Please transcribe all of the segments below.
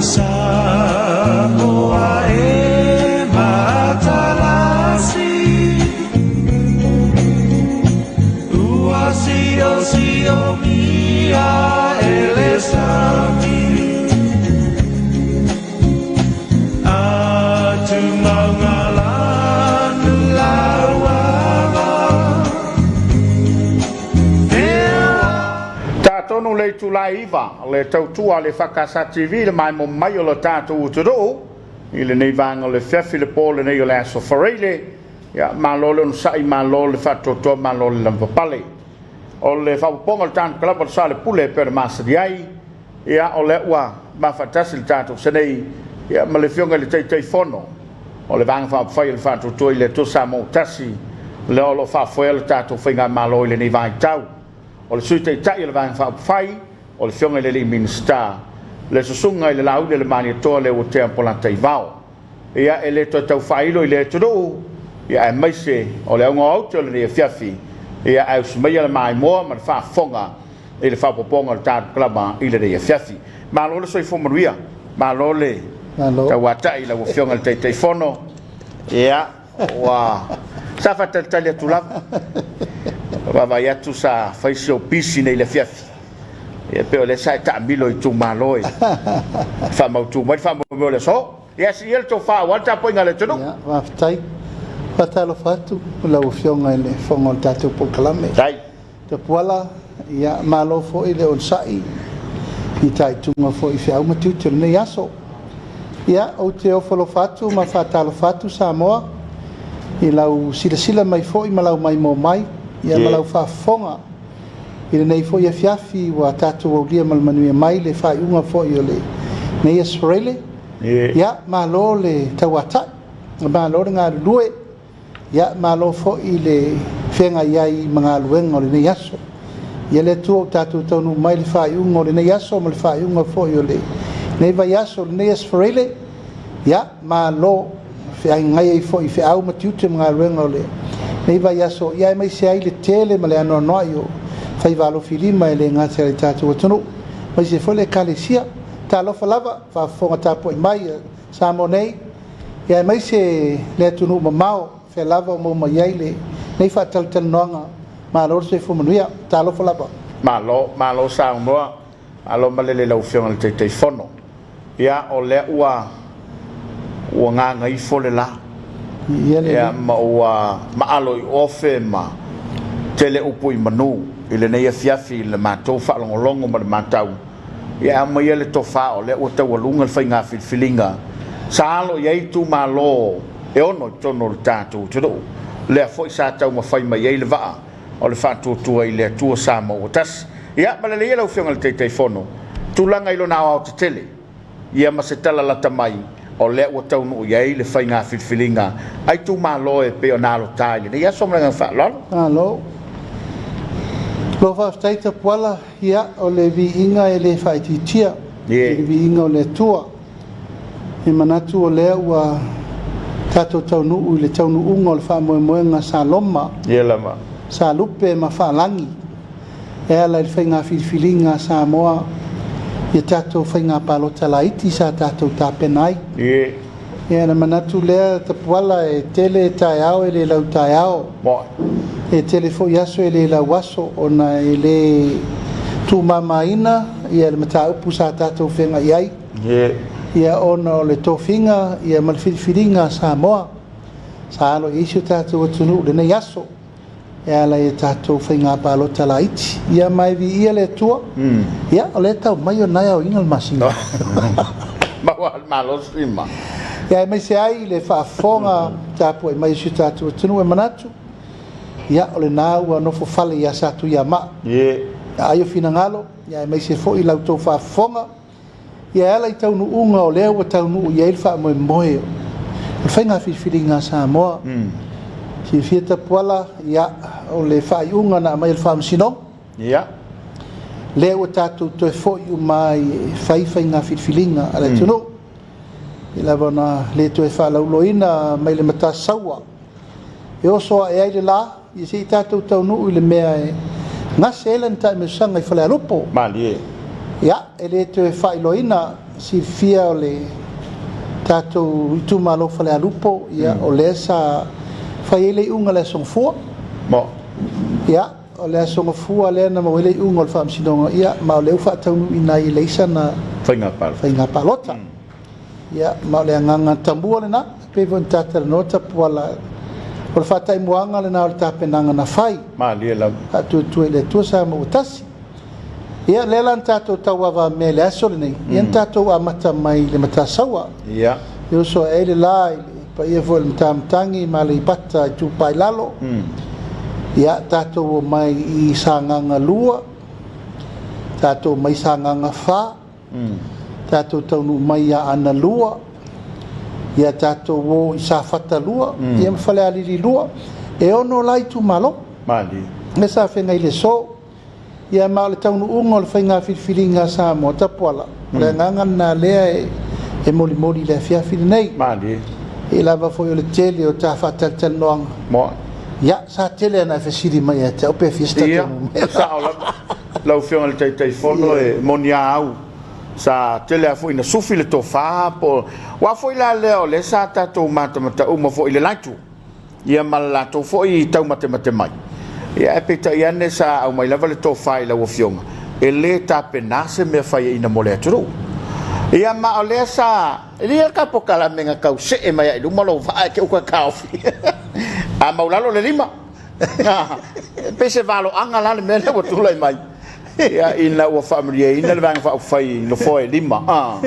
Samoa e matalasi Ua siosiomi e le sami Atu maugalanu lauava Tatonu le itula e 9, le tautua a le EFKS TV i le maimoa mai o le tatou atunuu i lenei vaega o le afiafi le po lenei o le aso Faraile. Ia, malo le onosai, malo le faatoatoa, malo le lavapapale. O le faaopoopoga o le tatou kalaba o le Soalepule e pei ona masani ai, ia, o lea ua mafaatasi le tatou senei, ia, ma le afioga i le Taitaifono o le Vaega Faaupufai o le Faatuatua i le Atua Samoa ua Tasi, lea o lo o faafoea le tatou faigamalo i lenei vaitau. O le Sui Taitai o le Vaega Faaupufai, o le afioga i le alii Minisita, le susuga i le Laauli a le Malietoa Leuatea Polataivao. Ia, e le toe tau faailo i le atunuu, ia, aemaise o le auga o aute o lenei afiafi, ia, ae usi maia le maimoa ma le faafofoga i le faaopoopoga o le tatou kalama i lenei afiafi. Malo le soifua manuia, malo le tauatai i lau afioga i le Taitaifono. Ia, ua sa faatalitali atu lava, vaavaai atu sa fai si ou pisi nei i le afiafi, ia pei o lea sa e taamilo i itumalo e faamautu mai le faamoemoe o le aso. Ia siia le tofa aua le tapuaiga a le atunuu. Ia, faafetai. Faatalofa atu i lau Afioga i le Fofoga o le tatou polokalame. Tai. Tapuala, ia malo foi le onosai i taituga foi i feau ma tiute o lenei aso. Ia, ou te ofo alofa atu ma faatalofa atu Samoa i lau silasila mai foi ma lau maimoa mai, ia ma lau faafofoga i lenei foi afiafi ua tatou aulia ma le manuia mai le faaiuga foi o lenei aso Faraile. Ia, malo le tauatai, malo le galulue, ia malo foi le feagai ai ma galuega o lenei aso. Ia le Atua ua tatou taunuu mai le faaiuga o lenei aso ma le faaiuga foi o lenei vaiaso, o lenei aso Faraile, ia malo feagai ai foi i feau ma tiute ma galuega o lenei vaiaso, ia aemaise ai le tele ma le anoanoai o faiva alofilima e le gata i le tatou atunuu, aemaise foi le Ekalesia. Talofa lava, faafofoga tapuai mai a Samoa nei, ia aemaise le atunuu mamao, fea lava o maua mai ai lenei faatalatalanoaga. Malo le soifua manuia. Talofa lava. Malo, malo saunoa, malo malele i lau Afioga i le Taitaifono. Ia, o lea ua ua gagaifo le la. Ia lelei. Ia, ma ua maalo i ofe ma tele upu i manu i lenei afiafi i le matou faalogologo ma le matau. Ia, aumaia le tofa o lea ua taualuga le faiga filifiliga sa alo i ai itumalo e 6 i totonu o le tatou atunuu. Lea foi sa taumafai mai ai le vaa o le Faatuatua i le Atua Samoa ua Tasi. Ia, malele ia lau Afioga i le Taitaifono, tulaga i lona aoaotetele, ia ma se tala lata mai o lea ua taunuu i ai le faiga filifiliga a itumalo e pei ona alota i lenei aso. Ma le agaga faaaloalo. Malo. Malo faafetai Tapuala. Ia, o le viiga e le faaitiitia i le viiga o le Atua. E manatu o lea ua tatou taunuu i le taunuuga o le faamoemoega sa loma, Ia lava. sa lupe ma faalagi e ala i le faiga filifiliga a Samoa i a tatou faiga palota laiti sa tatou tapena ai. Ia, ona manatu lea Tapuala, e tele taeao e le lau taeao. Moe. E tele foi aso e le lau aso ona e le tuumamaina ia le mataupu sa tatou feagai ai. Ia ona o le tofiga ia ma le filifiliga a Samoa sa alo i ai si o tatou atunuu i lenei aso e ala i a tatou faiga palota laiti. Ia ma e viia le Atua. Ia o lea e tau mai o lena e aoina le masina. Maua le malosi ma. Ia aemaise ai le faafofoga tapuai mai a si o tatou atunuu e manatu. Ia o lena ua nofo fale ia Satuiamaa. Ai o finagalo, ia aemaise foi la outou faafofoga. Ia e ala i taunuuga o lea ua taunuu i ai le faamoemoe o le faiga filifiliga a Samoa. Silafia Tapuala, ia o le faaiuga na aumai e le Faamasinoga. Lea ua tatou toe foi uma ai e fai faiga filifiliga a le atunuu. E lava ona le toe faalauiloaina mai le Matasaua e oso ae ai le la, ia se i tatou taunuu i le mea e gase ai lana taimeasaga i Falealupo. Malie. Ia, e le toe faailoaina, silafia o le tatou itumalo Falealupo, ia o lea sa fai ai le iuga i le Aso Gafua. Mo. Ia, o le Aso Gafua lea na maua ai le iuga o le Faamasinoga, ia ma o lea ua faataunuuina ai e leai sana faiga palota. Faiga palota. Ia, ma o le agaga tamua lena, pei foi ona ta talanoa Tapuala, o le faataimuaga lena o le tapenaga na fai. Malie lava. Faatuatua i le Atua Samoa ua tasi. Ia, lea la na tatou tauavamea i le aso lenei, ia na tatou amata mai i le Matasaua. Ia. E uso ae ai le la i le paia foi o le Matamatagi ma Aleipata Itupa i Lalo. Ia, tatou omai i Sagaga 2, tatou omai i Sagaga 4, tatou taunuu mai ia Aana 2, ia tatou o i Safata 2, ia ma Falealili 2. E 6 la itumalo. Malie. Lea sa feagai i le aso. Ia ma o le taunuuga o le faiga filifiliga a Samoa Tapuala, o le agaga lena lea e molimoli i le afiafi lenei. Malie. E lava foi o le tele o ta faatalatalanoaga. Mo. Ia, sa tele ana e fesili mai ia te au pe fia se tatou Ia, numera. sao lava. Lau Afioga i le Taitaifono e moni a au sa tele a foi na sufi le tofa po aua foi la lea o lea sa tatou matamata uma foi i le la itu ia ma le latou foi taumatemate mai. Ia ae peitai ane sa aumai lava le tofa i lau Afioga e le tapena se mea faiaina mo le atunuu. Ia ma o lea sa e le i ka polokalame na tau see mai ai i luma lou vaa e te uka taofi. A maulalo le lima. E pei se valoaga la le mea lea ua tulai mai. Ia ina ua faamalieina le Vaega Faaupufai i nofoa e 5.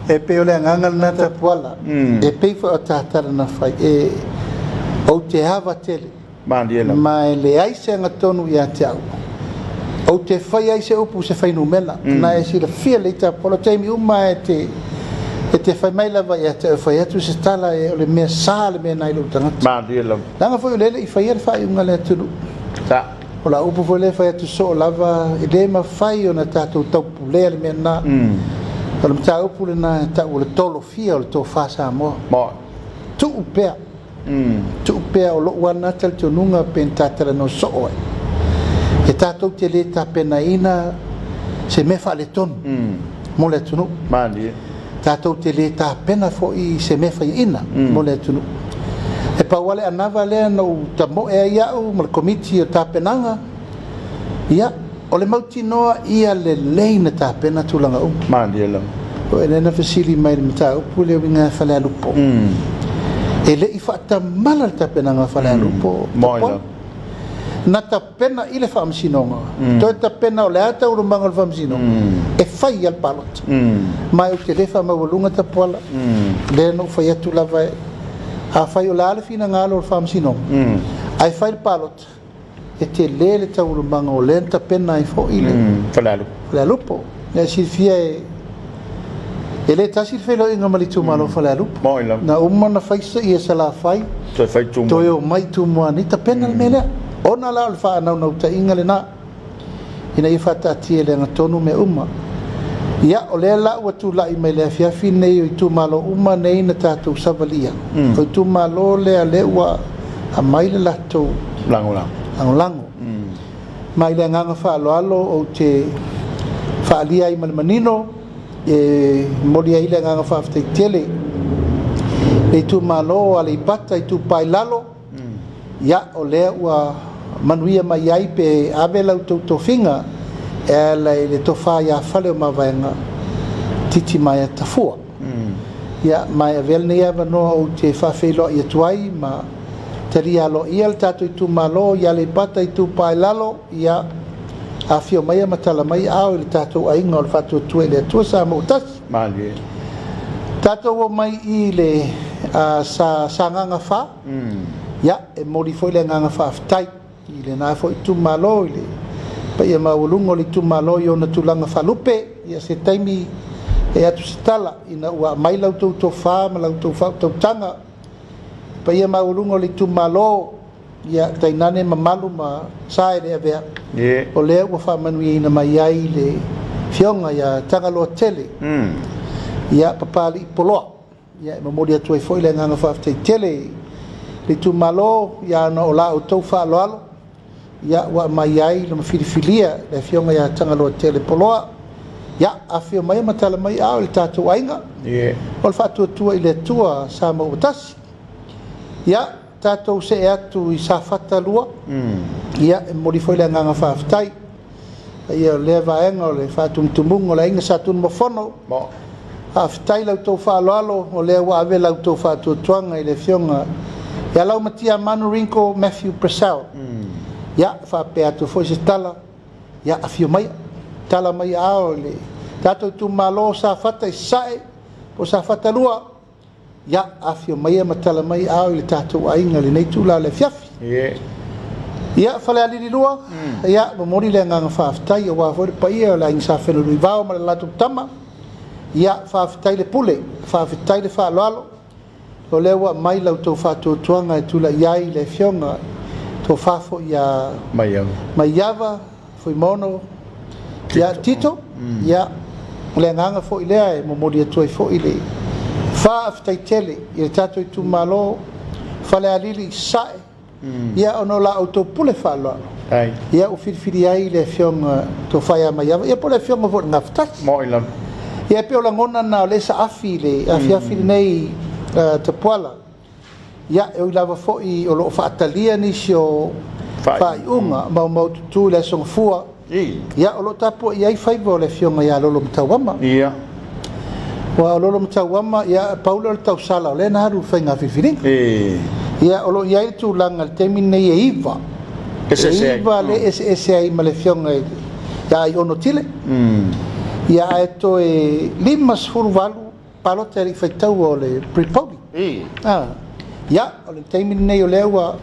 E pei o le agaga lena Tapuala, e pei foi o tatala na fai, e ou te ava tele. Malie lava. Ma e leai se agatonu ia te au. Ou te fai ai se upu se fuainumera. Na e silafia lelei Tapuala, o taimi uma e te fai mai lava ia te au e fai atu se tala e o le mea sa le mea nai lou tagata. Malie lava. Leaga foi o lea e le i faia le faaiuga a le atunuu. Sa. O la upu foi lea e fai atu soo lava, e le mafai ona tatou taupulea le mea lena. O le mataupu lena e tau o le tolofia o le tofa Samoa. Mo. Tuu pea. Tuu pea o lou lava lena talitonuga pe na ta talanoa soo ai. E tatou te le tapenaina se mea faaletonu mo le atunuu. Malie. Tatou te le tapena foi se mea faiaina mo le atunuu. E pau lava le anava lea na ou tamoe ai au ma le komiti o tapenaga, ia, o le mautinoa ia lelei na tapena tulaga uma. Malie lava. O lea na fesili mai le mataupu le uiga e Falealupo. E le i faatamala le tapenaga a Falealupo. Moi lava. Na tapena i le faamasinoga, toe tapena o le a taualumaga o le faamasinoga, e fai ai le palota. Ma ou te le faamaualuga Tapuala, lea na ou fai atu lava e, afai o le a le finagalo o le faamasinoga, ae fai le palota, e tele le taualumaga o lea na tapena ai foi le Falealupo. Falealupo. E silafia e le tasi le feiloaiga ma le itumalo Falealupo. Moi lava. Na uma na fai ia Salafai, Toe fai Tumua. Toe o mai Tumua nei tapena le mea lea. Ona la o le faanaunautai lena, ina ia faataatia i le agatonu mea uma. Ia, o lea la ua tulai mai le afiafi nei o itumalo uma nei na tatou savalia. O itumalo lea lea ua aumai le latou Lagolago. lagolago. Ma i le agaga faaaloalo ou te faaalia ai ma le manino, e momoli ai le agaga faafetai tele le itumalo o Aleipata Itupa i Lalo. Ia, o lea ua manuia mai ai pe ave la outou tofiga e ala i le tofa ia Faleomavaega Titimaea Tafua. Ia, ma e avea lenei avanoa ou te faafeiloai atu ai ma talia aloaia le tatou itumalo i Aleipata Itupa i Lalo. Ia, afio mai ma tala mai ao i le tatou aiga o le Faatuatua i le Atua Samoa ua tasi. Malie. Tatou o mai i le sa Sagaga 4. Ia, e momoli foi le agaga faafetai i lena foi itumalo i le paia maualuga o le itumalo i ona tulaga faalupe. Ia, se taimi e atu se tala ina ua aumai la outou tofa ma la outou faautautaga. Paia maualuga o le itumalo, ia tainane mamalu ma sa e le avea. Ie. O lea ua faamanuiaina mai ai le afioga ia Tagaloa Tele. Ia, Papalii Poloa. Ia, e momoli atu ai foi le agaga faafetai tele i le itumalo, ia ona o la outou faaaloalo, ia ua aumai ai le ma filifilia le afioga ia Tagaloa Tele Poloa. Ia, afifio maia ma tala mai aao i le tatou aiga. O le Faatuatua i le Atua Samoa ua Tasi. Ia, tatou see atu i Safata 2. Ia, e momoli foi le agaga faafetai. Ia, o lea vaega o le faatumutumuga o le aiga Sa Tunumafono. Faafetai i la outou faaaloalo, o lea ua ave la outou faatuatuaga i le afioga ia Laumatiamanu Ringo Matthew Purcell. Ia, faapea atu foi se tala, ia afio maia, tala mai aao i le tatou itumalo o Safata i Sasae po o Safata 2. Ia, afio maia ma tala mai aao i le tatou aiga i lenei itula o le afiafi. Ia, Falealili 2, ia, momoli le agaga faafetai aua foi le paia o le Aiga Sa Fenunuivao ma le latou Tama. Ia, faafetai le pule, faafetai le faaaloalo, o lea ua aumai la outou faatuatuaga e tulai ai le afioga Tofa foi ia Maiava Fuimaono, ia Tito. Ia, o le agaga foi lea e momoli atu ai foi le faafetai tele i le tatou itumalo Falealili i Sasae, ia ona o la outou pule faaaloalo, ia ua filifili ai le afioga Tofa ia Maiava, ia po o le afioga foi i le Gafatasi. Ia, e pei o lagona na o lea saafi i le afiafi lenei, Tapuala. Ia, e ui lava foi o lo o faatalia nisi o faaiuga maumaututu i le Aso Gafua, ia o lo o tapuai ai faiva o le afioga ia Lolo Matauama. Aua o Lolo Matauama, ia, pau lea o le tausala o lea na alu i le faiga filifiliga. Ia, o lo o i ai le tulaga i le taimi lenei e 9. E 9 le eseese ai ma le afioga ia Aiono Tile. Ia, ae toe 58 palota e le i faitaua o le pre-polling. Ia, o le taimi lenei o lea ua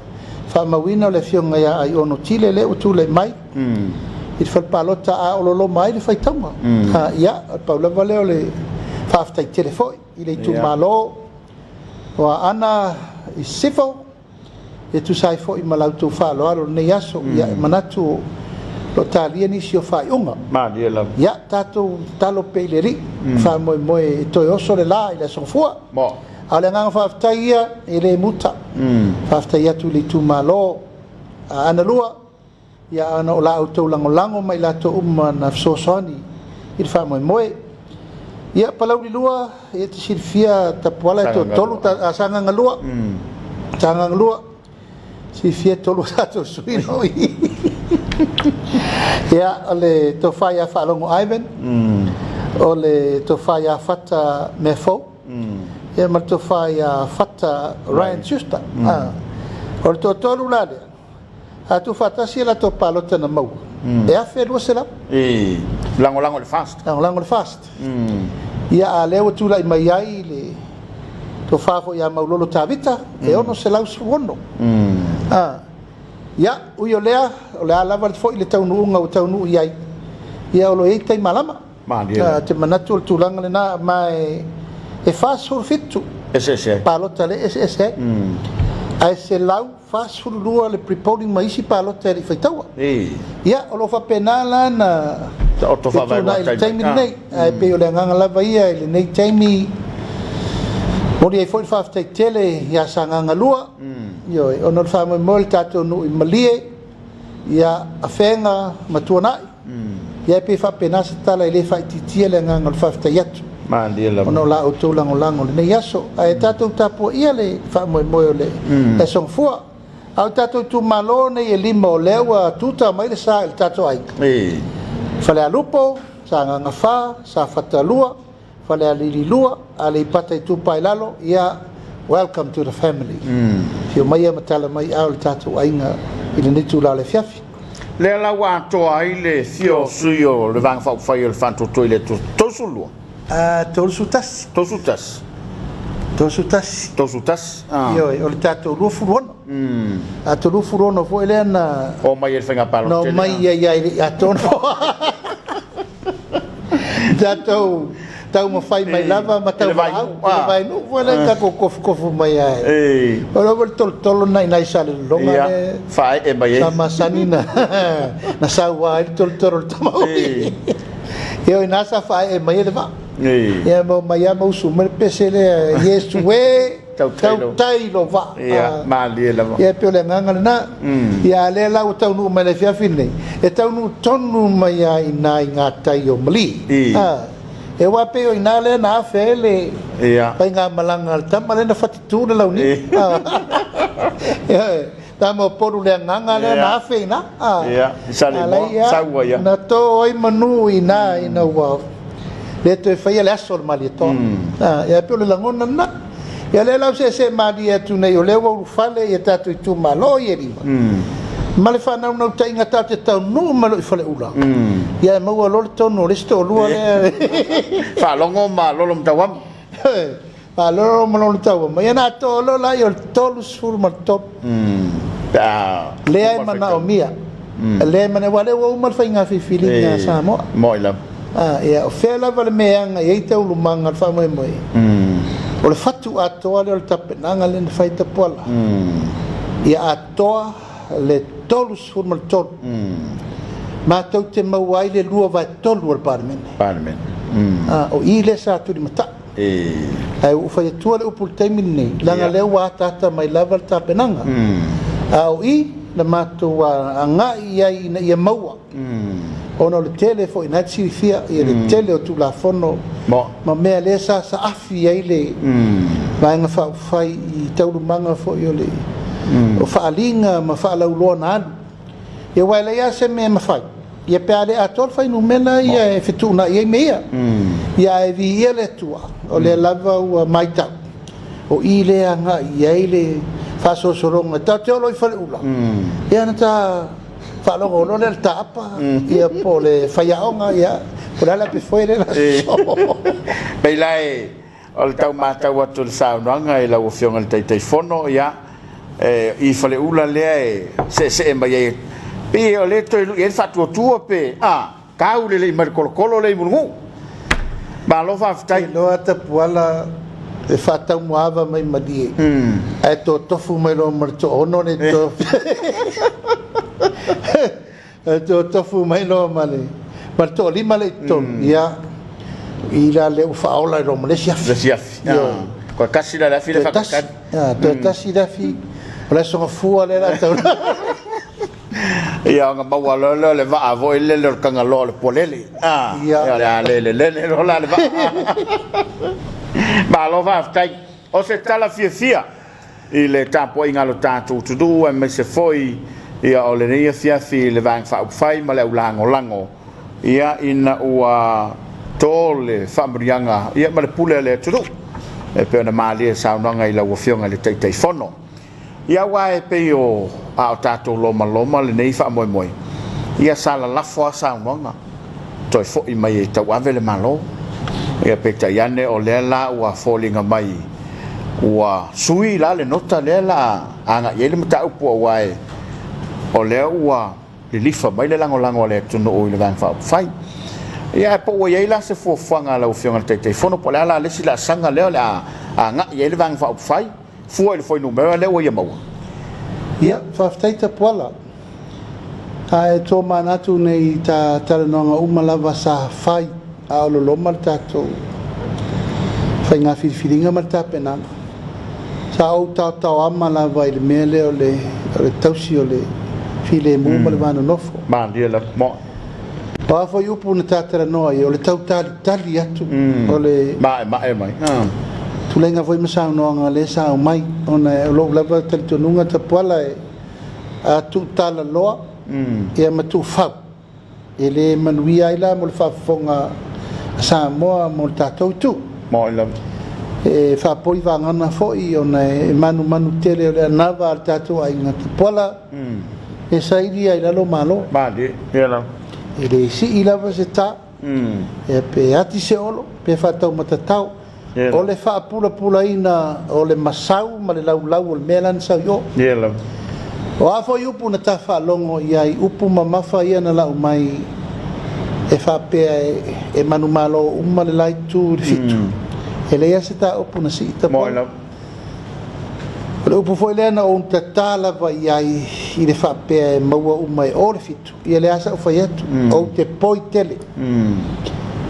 faamauina o le afioga ia Aiono Tile lea ua tulai mai i le fale palota a o loloma ai le faitauga. Ia, o le pau lava lea o le faafetai tele foi i le itumalo o Aana i Sisifo, e tusa ai foi ma la outou faaaloalo i lenei aso. Ia, e manatu o lo o talia nisi o faaiuga. Ia, tatou tatalo pea i le Alii, faamoemoe e toe oso le la i le Aso Gafua. A o le agaga faafetai ia e le muta. Faafetai atu i le itumalo Aana 2, ia ona o la outou lagolago ma i latou uma na fesoasoani i le faamoemoe. Ia, Palauli 2, ia te silafia Tapuala e toatolu, Sagaga 2, Sagaga 2, silafia e tolu tatou sui usufono i. Ia, o le tofa ia Faalogo Ivan, o le tofa ia Fata Meafou, ia ma le tofa ia Fata Ryan Schuster. O le toatolu la lea, a tuufaatasi e latou palota na maua, e 1200. E lagolago i le FAST. Lagolago i le FAST. Ia, a lea ua tulai mai ai le tofa foi ia Maulolo Tavita, e 616. Ia, ui o lea, o le a lava foi le taunuuga ua taunuu i ai, ia o lo o i ai tai malama. Te manatu o le tulaga lena, ma e 47 eseese ai palota le eseese ai. Ae 142 le pre-polling ma isi palota e le i faitaua. Ia, o lo o faapena la na Taoto faavae i le taimi lenei. Ae pei o le agaga lava ia i lenei taimi, momoli ai foi le faafetai tele ia Sagaga 2, ioe, ona o le faamoemoe o le tatou nuu i Malie, ia Afega ma Tuanai. Ia, e pei faapena se tala, e le faaitiitia le agaga o le faafetai atu ona o la outou lagolago i lenei aso. Ae tatou tapuaia le faamoemoe o le Aso Gafua. A o tatou itumalo nei e 5 o lea ua tuta mai le sa i le tatou aiga. Falealupo, Sagaga 4, Safata 2, Falealili 2, Aleipata Itupa i Lalo, ia, welcome to the family. Afio maia ma tala mai aao i le tatou aiga i lenei itula o le afiafi. Lea la ua atoa ai le fia o sui o le Vaega Faaupufai o le Faatuatua i le 32. 31. 31. 31. 31. Ioe, o le tatou 26. A 36 foi lea na O mai e le faiga palota. Na o mai ia ia i le atoa tatou taumafai mai lava ma tauvalaau i le vaenuu foi lea tatou kofukofu mai ai. O lea foi le tolotolo na inai sa le lologa le faaee mai ai. Sa masani na na saua ai le tolotolo o le tamaui. Ia, o ina sa faaee mai ai le vaa. Ia, ma mai lava ma usu mai le pese lea, Iesu e. Tautai lou. Tautai lou vaa. Ia, malie lava. Ia, e pei o le agaga lena. Ia, a o lea la ua taunuu mai le afiafi lenei, e taunuu tonu mai lava i ina i gatai o Malii. E aua pei o i ina lea na afe ai le faigamalaga a le tama lea na fatitu le launiu. Ioe, tama o Upolu le agaga lea na afe i ina. Ia, i Saleimoa, sau ai. Na to ai manu i ina ina ua le toe faia le aso o le Malietoa. Ia, e pei o le lagona lena. Ia, lea la ua seesee malie atu nei, o lea ua ulufale ia tatou itumalo ia e 5, ma le faanaunautaiga tatou te taunuu mai loa i Faleula, ia e maua loa le tonu o le isi toalua lea. Faalogo ma lolo matauama. Faalogo ma lolo matauama. Ia na atoa loa laia o le 33. Pe a Lea e manaomia. Lea e manaomia, aua o lea ua uma le faiga filifiliga a Samoa. Moi lava. Ia, o fea lava le mea e aga i ai taualumaga o le faamoemoe, o le fatu atoa lea o le tapenaga lea na fai Tapuala, ia atoa le 33, matou te maua ai le 2/3 o le Palemene. Palemene. O i lea sa tulimatai. Ae ua ou fai atua le upu i le taimi lenei, leaga lea ua ataata mai lava le tapenaga. A o i na matou agai i ai ina ia maua, ona o le tele foi na te silafia ia le tele o Tulafono ma mea lea sa saafi ai le Vaega Faaupufai i taualumaga foi o le o faaaliga ma faalauiloa na alu. Ia, aua e leai lava se mea e mafai, ia pe a le atoa le fuainumera ia e fetuunai ai mea ia. Ia ae viia le Atua, o lea lava ua matau, o i lea agai i ai le faasolosologa. Tatou te oo loa i Faleula, ia ona ta faalogo loa lea i le taapa, ia po o le faiaoga, ia po o le a le apefoe lea o le a sosoo. Pei la e o le tau matau atu i le saunoaga i lau Afioga i le Taitaifono, ia, i Faleula lea e seesee mai ai, pei o lea e toe lui ai le faatuatua pe, a, tau lelei mai le tolotolo lea i Mulinuu. Malo faafetai. Iloa Tapuala e faataumuaava mai Malie, ae totofu mai loa ma le toaono le to e totofu mai loa ma le toalima le i totonu, ia i la lea ua faaola i loa ma le isi afi. Le isi afi. Toe tasi la le afi le faatalitali. Toe tasi le afi, o le aso gafua lea la tau. Ia ona maua loa lea o le vaa foi lele o le Tagaloa o le Pualele. Ia, o le a lele lele loa la le vaa. Malo faafetai. O se tala fiafia i le tapuaiga a lo tatou atunuu aemaise foi ia o lenei afiafi i le Vaega Faaupufai ma le au lagolago, ia ina ua to le faamanuiaga ia ma le pule a le atunuu e pei ona malie saunoaga i lau Afioga i le Taitaifono. Ia aua e pei o a o tatou lomaloma lenei faamoemoe, ia sa lalafo lava saunoaga toe foi mai e tauave le Malo. Ia peitai ane o lea la ua foliga mai ua sui la le nota lea la agai ai le mataupu, aua e o lea ua lilifa mai le lagolago a le atunuu i le Vaega Faaupufai. Ia ae po ua i ai la se fuafuaga a lau Afioga i le Taitaifono, po o le a la le isi laasaga lea o le a agai i ai le Vaega Faaupufai fua i le fuainumera lea ua ia maua? Ia, faafetai Tapuala. Ae tomanatu nei i ta talanoaga uma lava sa fai a o loloma le tatou faiga filifiliga ma le tapenaga, sa ou taotaoama lava i le mea lea o le tausi o le filemu ma le va nonofo. Malie lava. Mo. O a foi upu na ta talanoa ai, o le tau talitali atu o le maemae mai. Tuleiga foi ma saunoaga lea sa aumai, ona o lou lava talitonuga Tapuala e a tuutalaloa ia ma tuufau, e le manuia ai la mo le faafofoga a Samoa mo le tatou itu. Moi lava. E faapoi vagana foi ona e manumanu tele o le anava a le tatou aiga Tapuala, e saili ai lalo Malo. Malie. Ia lava. E le sii lava se ta, ia pe ati se olo, pe faataumatatao. O le faapulapulaina o le masau ma le laulau o le mea la na sau i o. Ia lava. O a foi upu na ta faalogo i ai, upu mamafa ia na lau mai e faapea e manumalo uma le la itu i le 7. E leai lava se ta upu na sii Tapuala. O le upu foi lea na ou tatā lava i ai i le faapea e maua uma e o le 7. Ia lea sa ou fai atu, ou te poi tele.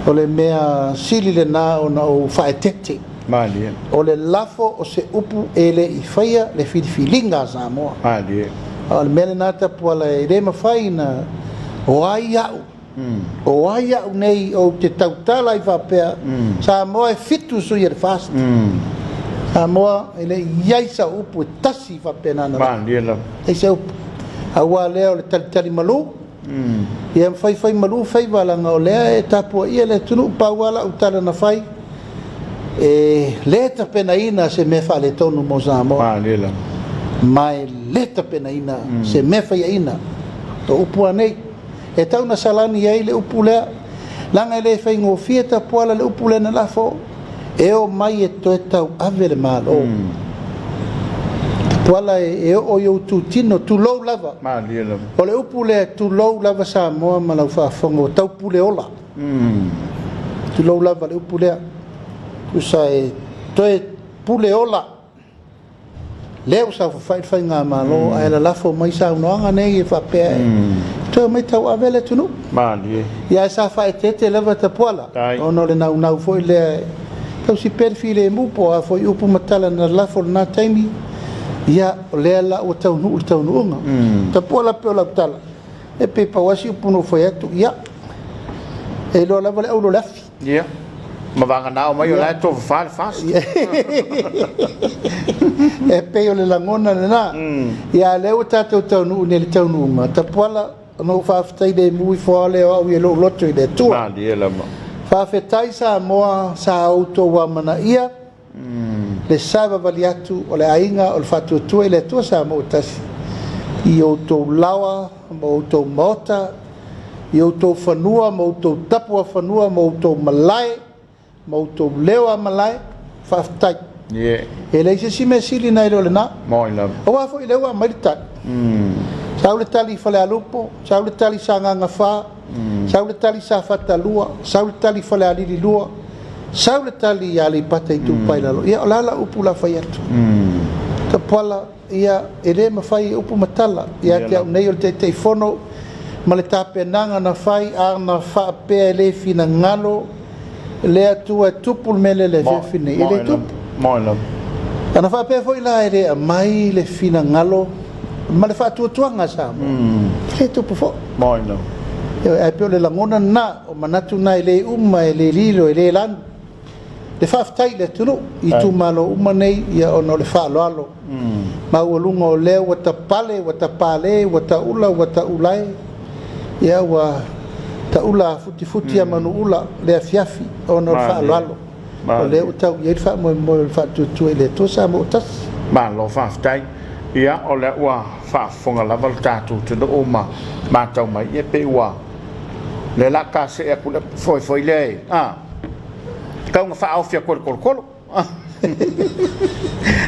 O le mea sili lena ona ou faaeteete. Malie. O le lafo o se upu e le i faia le filifiliga a Samoa. Malie. A o le mea lena Tapuala e le mafai na o ai au, o ai au nei ou te tautala ai faapea, Samoa e 7 sui o le FAST. Samoa e le i i ai sau upu e tasi faapena na lafo. Malie lava. Leai se upu. Aua lea o le talitali malu, ia ma faifai malu faiva leaga o lea e tapuaia le atunuu. Pau lava lau tala na fai, e le tapenaina se mea faaletonu mo Samoa. Malie lava. Ma e le tapenaina se mea faiaina. O upu lava nei, e tau na salani ai le upu lea, leaga e le faigofie Tapuala le upu lea na lafo, e o mai e toe tauave le Malo. Tapuala e oo i ou tutino, tulou lava. Malie lava. O le upu lea, tulou lava Samoa ma lau faafofoga, ua taupule ola. Tulou lava le upu lea, tusa e toe pule ola. Lea ua saofafai le faigamalo, ae lalafo mai saunoaga nei e faapea e toe omai tauave le atunuu. Malie. Ia ae sa faaeteete lava Tapuala, ona o le naunau foi lea e tausi pea le filemu po o a foi upu ma tala na lalafo i lena taimi. Ia, o lea la ua taunuu le taunuuga. Tapuala pei o lau tala, e pei pau lava si upu na ou fai atu, ia, e iloa lava le auro o le afi. Ia, ma vagana o mai o la e tofafa le FAST. E pei o le lagona lena. Ia, a lea ua tatou taunuu nei i le taunuuga, Tapuala, ona ou faafetai lemu ifo lava lea o au i lou loto i le Atua. Malie lava. Faafetai Samoa sa outou amanaia le savavali atu o le aiga o le Faatuatua i le Atua Samoa ua tasi i outou laoa ma outou maota, i outou fanua ma outou tapuafanua ma outou malae ma outou leo a malae. Faafetai. E leai se isi mea sili nai lo lena. Moi lava. Aua foi lea ua aumai le tali. Sau le tali i Falealupo, sau le tali i Sagaga 4, sau le tali i Safata 2, sau le tali i Falealili 2, sau le tali i Aleipata Itupa i Lalo. Ia, o le a lau upu la fai atu? Tapuala, ia, e le mafai e upu ma tala ia te au nei o le Taitaifono ma le tapenaga na fai, a na faapea e le finagalo le Atua e tupu le mea lea i le afiafi nei, e le tupu. Moi lava. A na faapea foi la e le aumai le finagalo ma le faatuatuaga a Samoa, e le tupu foi. Moi lava. Ae pei o le lagona lena, o manatu na e le uma, e le lilo, e le lanu. Le faafetai i le atunuu, i itumalo uma nei, ia ona o le faaaloalo. Maualuga o lea ua tapale, ua tapale, ua taula, ua taulae, ia ua taula futifuti a manuula le afiafi ona o le faaaloalo. O lea ua tau i ai le faamoemoe o le faatuatua i le Atua Samoa ua tasi. Malo faafetai. Ia, o lea ua faafofoga lava le tatou atunuu ma matau mai, ia pei ua lea la kasee atu le foi foi lea e a tau na faaofi atu e le tolotolo.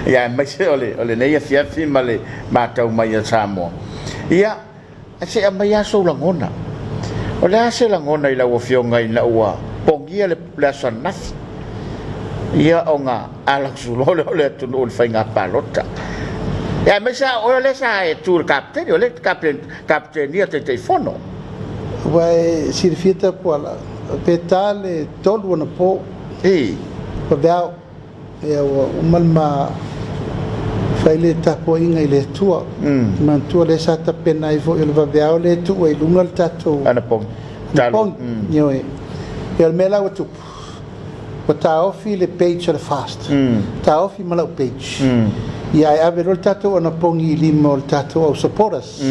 Ia, aemaise o le lenei afiafi ma le matau mai a Samoa. Ia, se i aumai lava sou lagona. O le a se lagona i lau Afioga ina ua pogia le aso ananafi, ia ona alausulo lea o le atunuu i le faiga palota. Ia, aemaise lava o oe o lea sa e tu i le kapeteni, o lea e te kapetenia Taitaifono. Ua e silafia Tapuala, pe ta le 3 anapo. Vaveao, ia ua uma le ma fai le tapuaiga i le Atua. Manatua lea sa tapena ai foi o le vaveao lea e tuu ai i luga le tatou anapogi. Anapogi. Ioe. Ia o le mea la ua tupu, ua taofi le page o le FAST. Taofi ma lau page. Ia ae ave loa le tatou anapogi i lima o le tatou au supporters.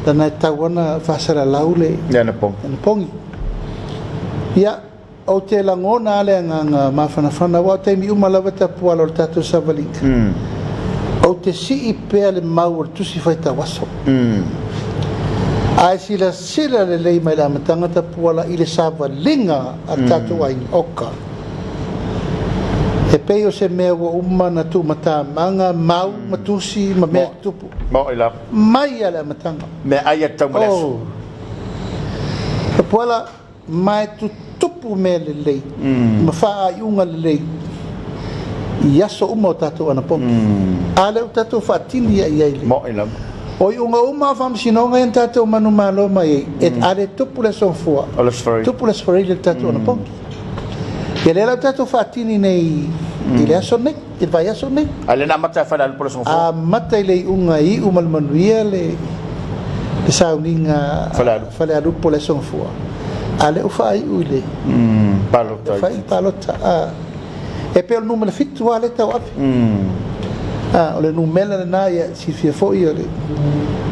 Lana e tau ana faasalalau le anapogi. Anapogi. Ia, ou te lagona lava le agaga mafanafana, aua o taimi uma lava Tapuala o le tatou savaliga. Ou te sii pea le mau o le tusi faitau aso. Ae silasila lelei mai le amataga Tapuala i le savaliga a le tatou aiga, oka. E pei o se mea ua uma na tuumatamaga, mau ma tusi ma mea tutupu. Moi lava. Mai lava le amataga. Mea ai a tau ma le aso. Oh. Tapuala, ma e tutupu mea lelei ma faaaiuga lelei i aso uma o tatou anapogi. A lea ua tatou faatini ai i le. Moi lava. O iuga uma o faamasinoga ia na tatou manumalo mai ai, e a le tupu le aso Gafua, O le aso Faraile. tupu le aso Faraile le tatou anapogi. Ia lea la ua tatou faatini nei i le aso lenei, i le vaiaso lenei. A lea na amata e Falealupo le Aso Gafua. Amata i le iuga e iu ma le manuia le le sauniga Falealupo. Falealupo le Aso Gafua, a lea ua faaiu i le Palota. Faaiu le palota. A, e pei o le numera 7 lava lea e tauave. A, o le numera lena, ia silafia foi o le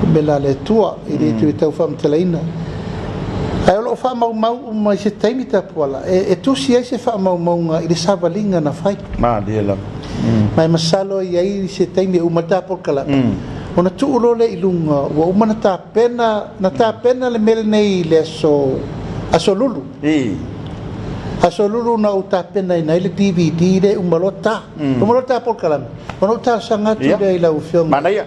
numera a le Atua, e le toe tau faamatalaina. Ae o lo o faamaumau uma i se taimi Tapuala e tusi ai se faamaumauga i le savaliga na fai. Malie lava. Ma e masalo e i ai se taimi e uma ai le ta polokalame, ona tuu loa lea i luga ua uma ona tapena, na tapena le mea lenei i le aso, aso Lulu. Aso Lulu na ou tapenaina ai le DVD lea e uma loa ta. Uma loa ta polokalame, ona ou talosaga atu lea i lau Afioga. Manaia.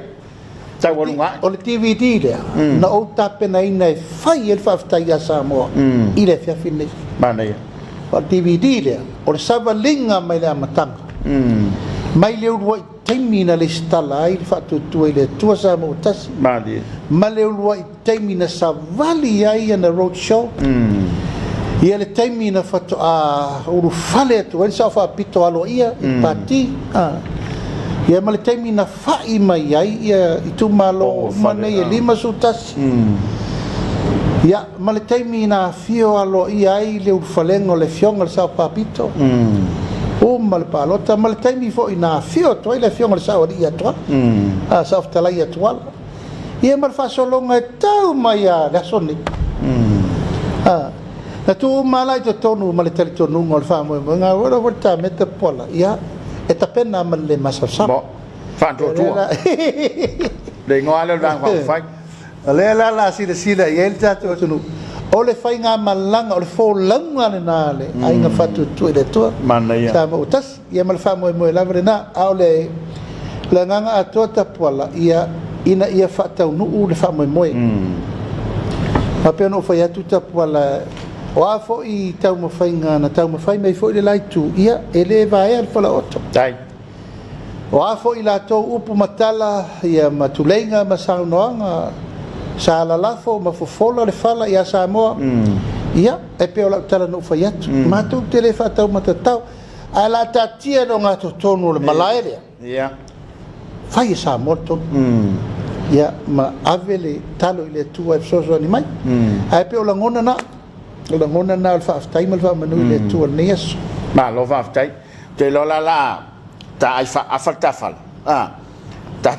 Taualuga ae. O le DVD lea na ou tapenaina e fai ai le faafetai ia Samoa i le afiafi lenei. Manaia. O le DVD lea, o le savaliga mai le amataga, mai le uluai taimi na lesitala ai le Faatuatua i le Atua Samoa ua Tasi, Malie. ma le uluai taimi na savali ai ana road show, ia le taimi na faatoa ulufale atu ai le Sao Faapito aloaia i le Pati, ia ma le taimi na fa'i mai ai ia itumalo uma nei e 51, ia ma le taimi na afio aloaia ai le ulufalega o le Afioga i le Sao Faapito, uma le palota, ma le taimi foi na afio atu ai le Afioga i le Sao Alii ia Tuala, Sao Fetalai ia Tuala, ia ma le faasologa e tau mai lava le aso lenei. Na tuu uma lava la i totonu ma le talitonuga o le faamoemoega, aua foi le tameta Pola, ia, e tapena ma le le masalosalo. Mo, faatuatua. Le igoa lea o le Vaega Faaupufai. O lea la o le a silasila i ai le tatou atunuu, o le faigamalaga, o le folauga lena a le Aiga Faatuatua i le Atua. Manaia. Samoa ua tasi, ia ma le faamoemoe lava lena. A o le le agaga atoa Tapuala, ia, ina ia faataunuu le faamoemoe. Ma pei ona ou fai atu Tapuala, o a foi taumafaiga na taumafai mai foi le la itu, ia, e le vaea le falaoto. Tai. O a foi latou upu ma tala, ia, ma tuleiga ma saunoaga sa lalafo ma fofola le fala ia Samoa, ia, e pei o lau tala na ou fai atu, matou te le faataumatatao, ae o le a taatia i le ogatotonu o le malae lea, Ia. fai e Samoa le tonu, ia, ma ave le talo i le Atua e fesoasoani mai. Ae pei o lagona na, o lagona na o le faafetai ma le faamanu i le Atua i lenei aso. Malo faafetai. Ou te iloa la la taai faaafa le ta fala. A. Ta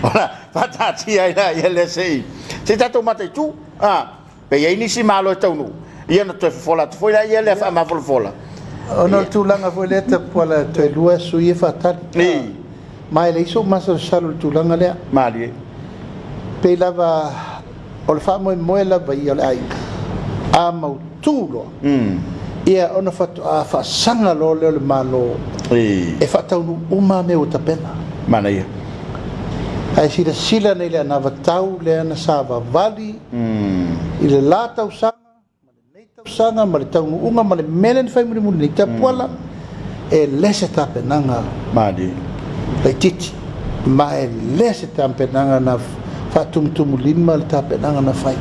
Ola faataatia ai laia lea se i se i tatou mataitu. A. Pe i ai nisi malo e taunuu, ia ona toe fofola atu foi laia lea faamafolafola. Ona o le tulaga foi lea Tapuala, toe lua sui e faatali. Ma e leai sou masalosalo i le tulaga lea. Malie. Pei lava o le faamoemoe lava ia o le aiga, a mautu loa, ia ona faatoa faasaga loa lea o le Malo e faataunuu uma mea ua tapena. Manaia. Ae silasila nei i le anavatau lea na savavali i le la tausaga ma lenei tausaga ma le taunuuga ma le mea lea na fai mulimuli nei, Tapuala, e le se tapenaga Malie. laitiiti, ma e le se tapenaga na faatumutumulima le tapenaga na fai.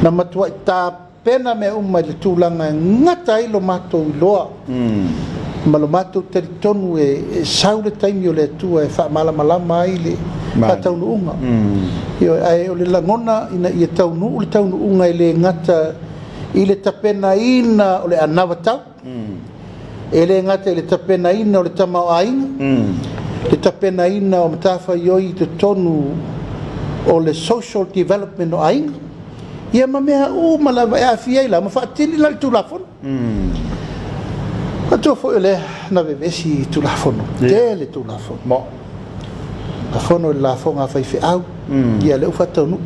Na matuai tapena mea uma i le tulaga e gata ai lo matou iloa ma lo matou talitonu e sau le taimi o le Atua e faamalamalama ai le faataunuuga. Ioe, ae o le lagona ina ia taunuu le taunuuga e le gata i le tapenaina o le anavatau, e le gata i le tapenaina o le tamaoaiga, le tapenaina o matafaioi i totonu o le social development o aiga, ia ma mea uma lava e aafia ai la ma faatini la le Tulafono. Manatua foi o lea na vevesi i Tulafono, tele Tulafono. Mo. Tulafono i le lafoga a faifeau, ia lea ua faataunuu.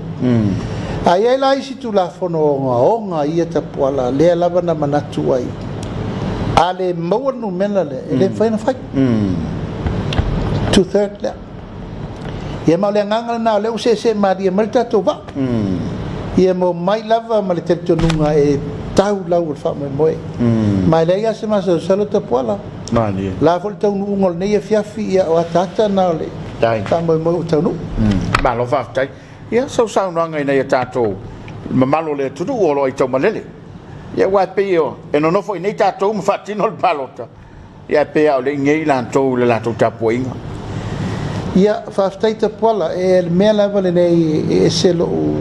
A i ai la isi Tulafono ogaoga ia Tapuala, lea lava na manatu ai, a le maua le numera lea, e le mafai ona fai. Two-third lea. Ia ma o le agaga lena o lea ua seesee malie mai le tatou vaa. Ia ma omai lava ma le talitonuga e tau lau o le faamoemoe. Ma e leai lava se masalosalo Tapuala. Malie. La foi le taunuuga o lenei afiafi, ia o ataata na o le faamoemoe ua taunuu. Malo faafetai. Ia sau saunoaga ina ia tatou mamalu o le atunuu o lo o aitaumalele. Ia aua e pei e nonofo i inei tatou ma faatino le palota. Ia, ae pei lava o le i inei latou i le latou tapuaiga. Ia, faafetai Tapuala. E le mea lava lenei e ese lou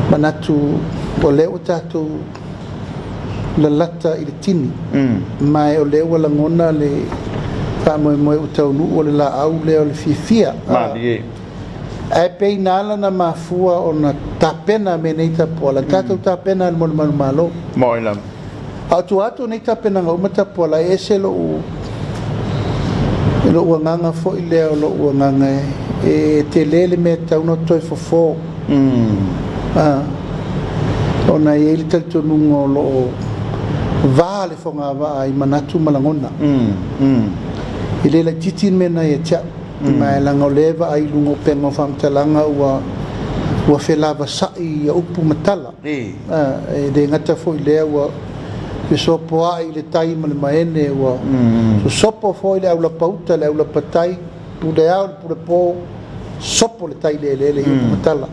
manatu, o lea ua tatou lalata i le tini, ma o lea ua lagona le faamoemoe ua taunuu o le laau lea o le fiafia. Malie. Ae pei na ala ona mafua ona tapena mea nei Tapuala, tatou tapena mo le manumalo. Moi lava. A o tua atu o nei tapenaga uma Tapuala, e ese lou agaga foi lea, o lou agaga e tele le mea e tatau ona toe fofo. Ona e i ai le talitonuga o loo va le fogavaa i manatu ma lagona. E le laitiiti le mea na ia te au, ma e laga o lea e vaai i luga o upega o faamatalaga ua felavasai ia upu ma tala. E le gata foi lea ua fesopoai le tai ma le maene, ua sosopo foi le aulapauta le aulapatai, pule ao le pule po, sopo le tai le eleele i upu ma tala.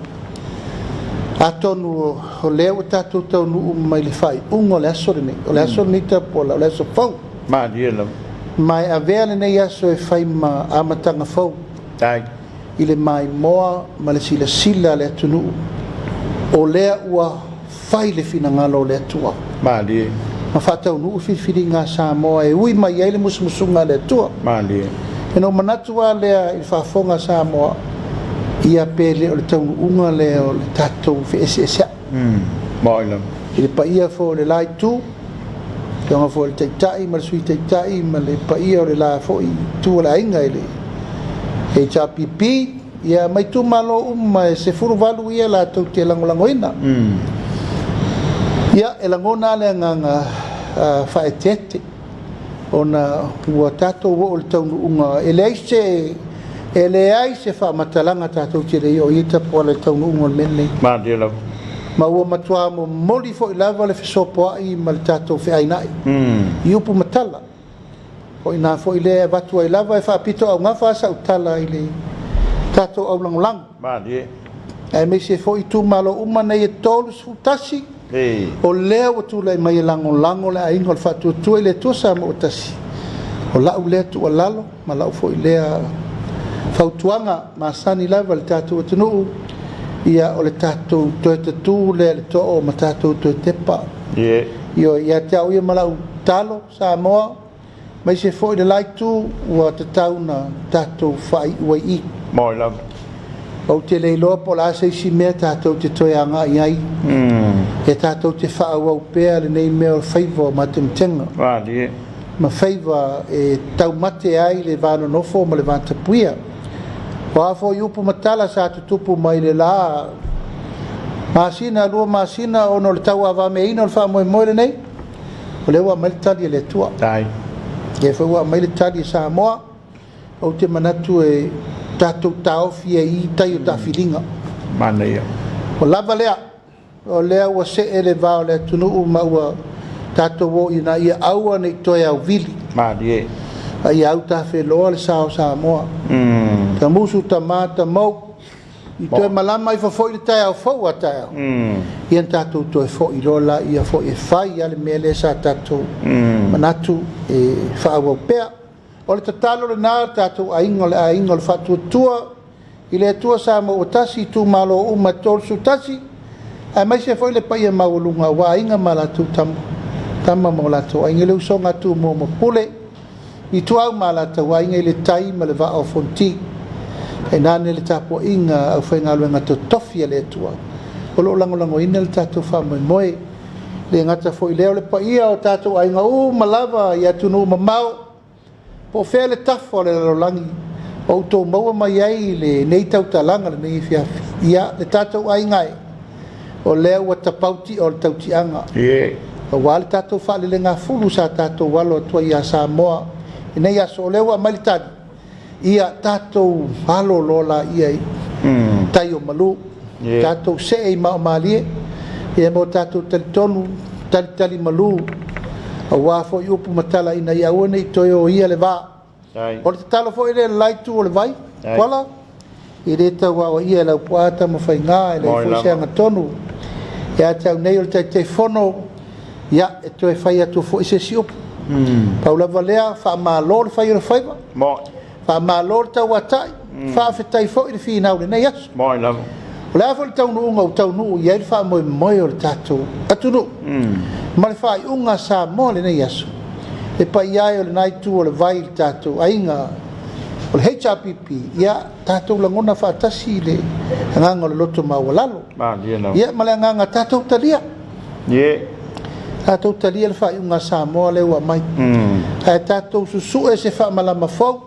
Atonu o lea ua tatou taunuu mai le faaiuga o le aso lenei, o le aso lenei Tapuala, o le aso fou. Malie lava. Ma e avea lenei aso e fai ma amataga fou i le maimoa ma le silasila a le atunuu, o lea ua fai le finagalo o le Atua. Malie. Ma faataunuu filifiliga a Samoa e ui mai ai le musumusuga a le Atua. Malie. E no manatu lava lea i le faafofoga a Samoa, ia pe le o le taunuuga lea o le tatou feeseeseai. Moi lava. I le paia foi o le la itu, afioga foi o le Taitai ma le Sui Taitai ma le paia o le la foi itu o le aiga i le HRPP, ia ma itumalo uma e 18 ia latou te lagolagoina. Ia, e lagona le agaga faaeteete ona ua tatou oo i le taunuuga, e leai se faamatalaga tatou te le oo i ai Tapuala i le taunuuga o le mea lenei. Malie lava. Ma ua matua momoli foi lava le fesopoai ma le tatou feainai i upu ma tala. O ina foi lea e avatu ai lava e faapito augafa sau tala i le tatou aulagolago. Malie. Aemaise foi itumalo uma nei e 31, o lea ua tulai mai e lagolago le aiga o le Faatuatua i le Atua Samoa ua tasi. O lau lea tuualalo ma lau foi lea fautuaga masani lava le tatou atunuu, ia o le tatou toe tatū lea le too ma tatou toe tepa. Ioe, ia te au ia ma lau talo Samoa, maise foi le la itu, ua tatau na tatou faaiu ai i. Moi lava. Ou te le iloa po o le a se isi mea tatou te toe agai ai. E tatou te faaauau pea lenei mea o faiva o matematega. Malie. Ma faiva e taumate ai le vanonofo ma le vatapuia. O a foi upu ma tala sa tutupu mai le la masina, 2 masina, ona o le tauavameaina o le faamoemoe lenei, o lea ua aumai le tali a le Atua. Lea foi ua aumai le tali a Samoa. Ou te manatu e tatou taofi ai i tai o taafiliga. Manaia. O lava lea, o lea ua see le va o le atunuu ma ua tatou o ina ia aua nei toe auvili. Malie. A ia autafeloa le sa o Samoa. Tamusu tama tamau, i toe malama ifo foi le taeao fou a taeao. Ia na tatou toe foi loa la ia foi e fai a le mea lea sa tatou manatu e faaauau pea. O le tatalo lena tatou aiga o le aiga o le Faatuatua i le Atua Samoa ua tasi, itumalo uma e 31, aemaise foi le paia maualuga aua aiga ma latou tama ma o latou aiga, le usoga a Tumua ma Pule, Ituau ma latou aiga i le tai ma le vaa o Fonoti. Tainane le tapuaiga a aufaigaluega totofi a le Atua o loo lagolagoina le tatou faamoemoe. Le gata foi lea o le paia o tatou aiga uma lava i atunuu mamao, po o fea le tafa o le lalolagi o outou maua mai ai lenei tautalaga lenei afiafi. Ia, le tatou aiga e, o lea ua tapau ti'a o le tautiaga aua le tatou faalelegafulu sa tatou alo atu ai ia Samoa i nei aso, o lea ua aumai le tali, ia tatou alo loa laia i tai o malu, tatou see i maaomalie, ia ma o tatou talitonu talitali malu aua foi upu ma tala ina ia aua nei toe oia le vā. O le tatalo foi lea i le la itu o le vai, Kuala, e le tauaoaia e Laupua Tamafaiga, e leai foi se agatonu ia te au nei o le Taitaifono, ia e toe fai atu foi se isi upu. Pau lava lea, faamalo le fai o le faiva, faamalo le tauatai, faafetai foi le finau i lenei aso. O le a foi le taunuuga ua taunuu i ai le faamoemoe o le tatou atunuu ma le faaiuga a Samoa i lenei aso, le paia e o lena itu o le vai i le tatou aiga o le HRPP, ia tatou lagona faatasi le agaga o le loto maualalo. Ia ma le agaga tatou talia. Tatou talia le faaiuga a Samoa lea ua aumai. Ae tatou susue se faamalama fou.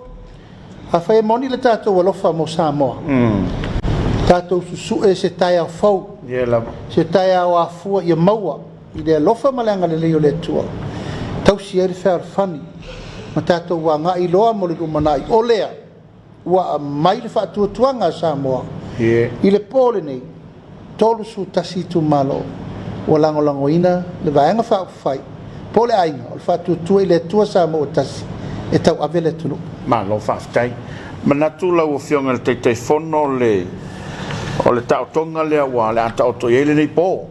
Afai e moni le tatou alofa mo Samoa, tatou susue se taeao fou, se taeao afua ia maua i le alofa ma le agalelei o le Atua, tausi ai le fealofani ma tatou agai loa mo le lumanai. O lea ua aumai le faatuatuaga a Samoa i le po lenei, 31 itumalo ua lagolagoina le Vaega Faaupufai po o le Aiga o le Faatuatua i le Atua Samoa ua Tasi e tauave le atunuu. Malo faafetai. Manatu lau Afioga i le Taitaifono o le taotoga lea ua o le a taoto i ai lenei po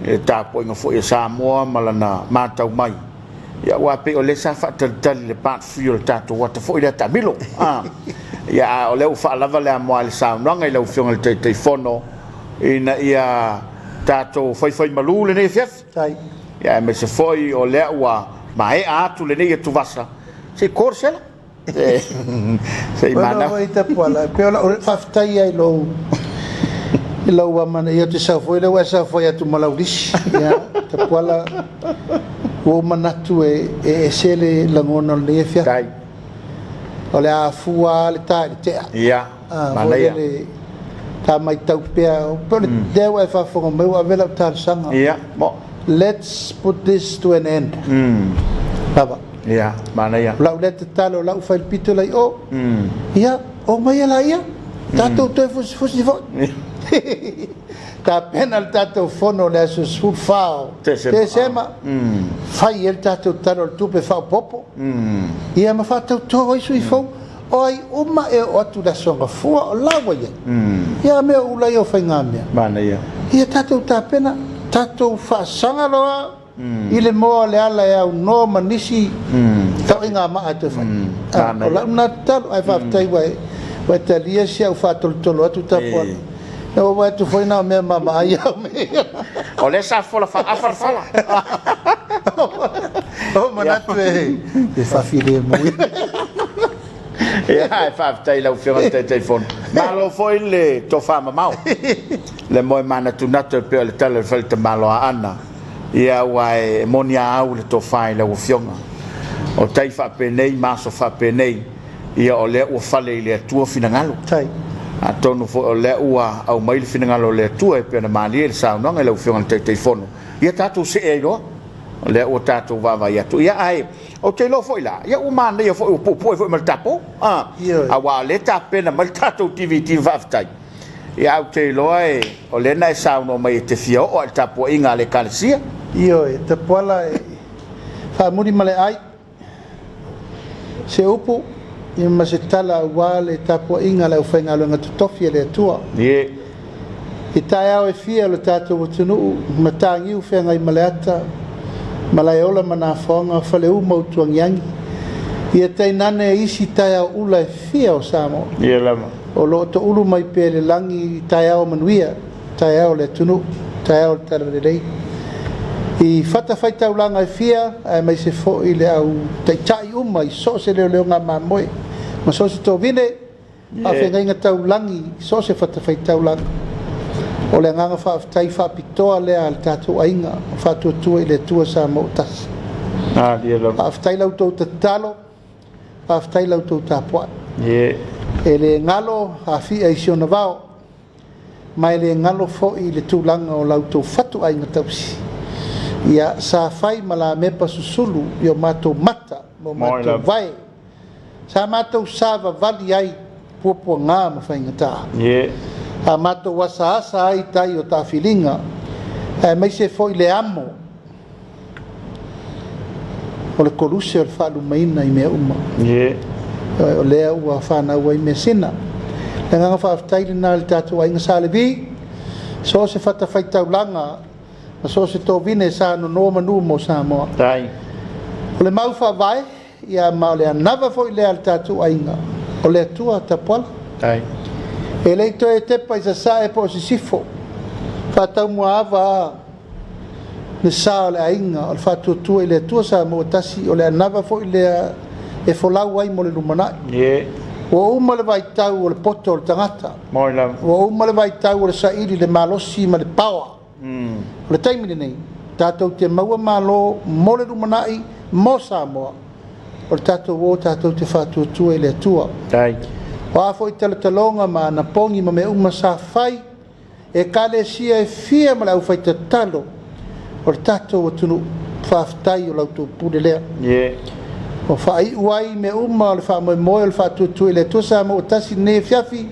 i le tapuaiga foi a Samoa ma lana matau mai, ia aua e pei o lea sa faatalitali i le part 3 o le tatou ata foi lea taamilo. Ia a o lea ua faalava le amoa i le saunoaga i lau Afioga i le Taitaifono ina ia tatou faifaimalu lenei afiafi. Ia aemaise foi o lea ua maea atu lenei atuvasa, se i ko le sela. Se i manau. Oi Tapuala, e pei o lau faafetai ai lou i lau amanaia, ou te sau foi lea ua e saofai atu ma lau lisi. Ia, Tapuala, ua ou manatu e ese le lagona o lenei afiafi. O le a fua lava le ta i le tea. Ia, manaia. Foi lele, ta matau pea, pe o le lea ua e faafofoga mai ua ave lau talosaga. Ia, mo. Let's put this to an end. Lava. Ia, manaia. O lau lea tatalo, o lau failipito lai o. Ia, o mai e laia. Tatou toe fusifusi foi. Tapena le tatou fono o le aso 14 o Tesema. Fai ai le tatou Tala o le Tupe faaopoopo. Ia ma faatauto ai sui fou. O ai uma e oo atu i le aso Gafua o la ua i ai. Ia mea o ula ia o faigamea. Manaia. Ia tatou tapena, tatou faasaga loa i le moa o le ala e aunoa ma nisi tauaiga maa e toe fai. O lau lena tatalo, ae faafetai ua e talia si au faatolotolo atu Tapuala. Na ou vaai atu foi na o mea maamaai au mea. O lea sa fola faaafa le fala. O manatu e faafilemu. Ia, e faafetai i lau Afioga i le Taitaifono. Malo foi le tofa mamao, le moe manatunatu e pei o le tala i le fale tamaloa Aana. Ia, aua e moni a au le tofa i lau Afioga. O tai faapenei ma aso faapenei, ia o lea ua fale i le Atua finagalo. Atonu foi o lea ua aumai le finagalo o le Atua e pei ona malie le saunoaga i lau Afioga i le Taitaifono. Ia tatou see ai loa. O lea ua tatou vaavaai atu. Ia, ae ou te iloa foi la, ia ua manaia foi ua puupuu foi ma le tapo. Aua o lea e tapena mai le tatou DVD faafetai. Ia, ou te iloa o lea na e saunoa mai e te fia oo i le tapuaiga a le Ekalesia. Ioe, Tapuala, e faamuli ma le ai se upu ia ma se tala aua le tapuaiga a le aufaigaluega totofi a le Atua. I taeao e fia o le tatou atunuu, Mataniu feagai ma le ata, Malaeola ma Nafoaga, Faleu ma Utuagiagi, ia tainane isi taeao ula e fia o Samoa. Ia lava. O lo o toulu mai pea le lagi i taeao manuia, taeao o le atunuu, taeao o le talalelei. I fatafaitaulaga e fia, aemaise foi le au taitai uma i so o se leoleoga mamoe ma so o se tovine, faafeagaiga taulagi i so o se fatafaitaulaga. O le agaga faafetai faapitoa lea a le tatou aiga o Faatuatua i le Atua Samoa ua Tasi. Ia lava. Faafetai la outou tatalo, faafetai la outou tapuai. E le galo afia i si ona vao, ma e le galo foi le tulaga o la outou fatuaiga tausi. Ia, sa fai ma lamepa susulu i o matou mata ma o matou vae. Sa matou savavali ai puapuaga ma faigata. A matou asaasa ai tai o taafiliga, aemaise foi le amo o le koluse o le faalumaina i mea uma. O lea ua fanau ai measina. Le agaga faafetai lena i le tatou aiga Sa Levi, so o se fatafaitaulaga ma so o se tovine sa nono manu mo Samoa. Tai. O le mau faavae, ia ma o le anava foi lea a le tatou aiga, o le Atua Tapuala. E le i toe tepa i sasae po o sisifo, faataumuaava a le sa o le aiga o le faatuatua i le Atua Samoa ua tasi, o le anava foi lea e folau ai mo le lumanai. Ua uma le vaitau o le poto o le tagata. Ua uma le vaitau o le saili i le malosi ma le power. O le taimi lenei, tatou te maua malo mo le lumanai mo Samoa. O le tatou o tatou te faatuatua i le Atua. O a foi talataloga ma anapogi ma mea uma sa fai, ekalesia e fia ma le aufaitatalo o le tatou atunuu, faafetai o la outou pule lea. Ua faaiu ai mea uma o le faamoemoe o le faatuatua i le Atua Samoa ua tasi i lenei afiafi,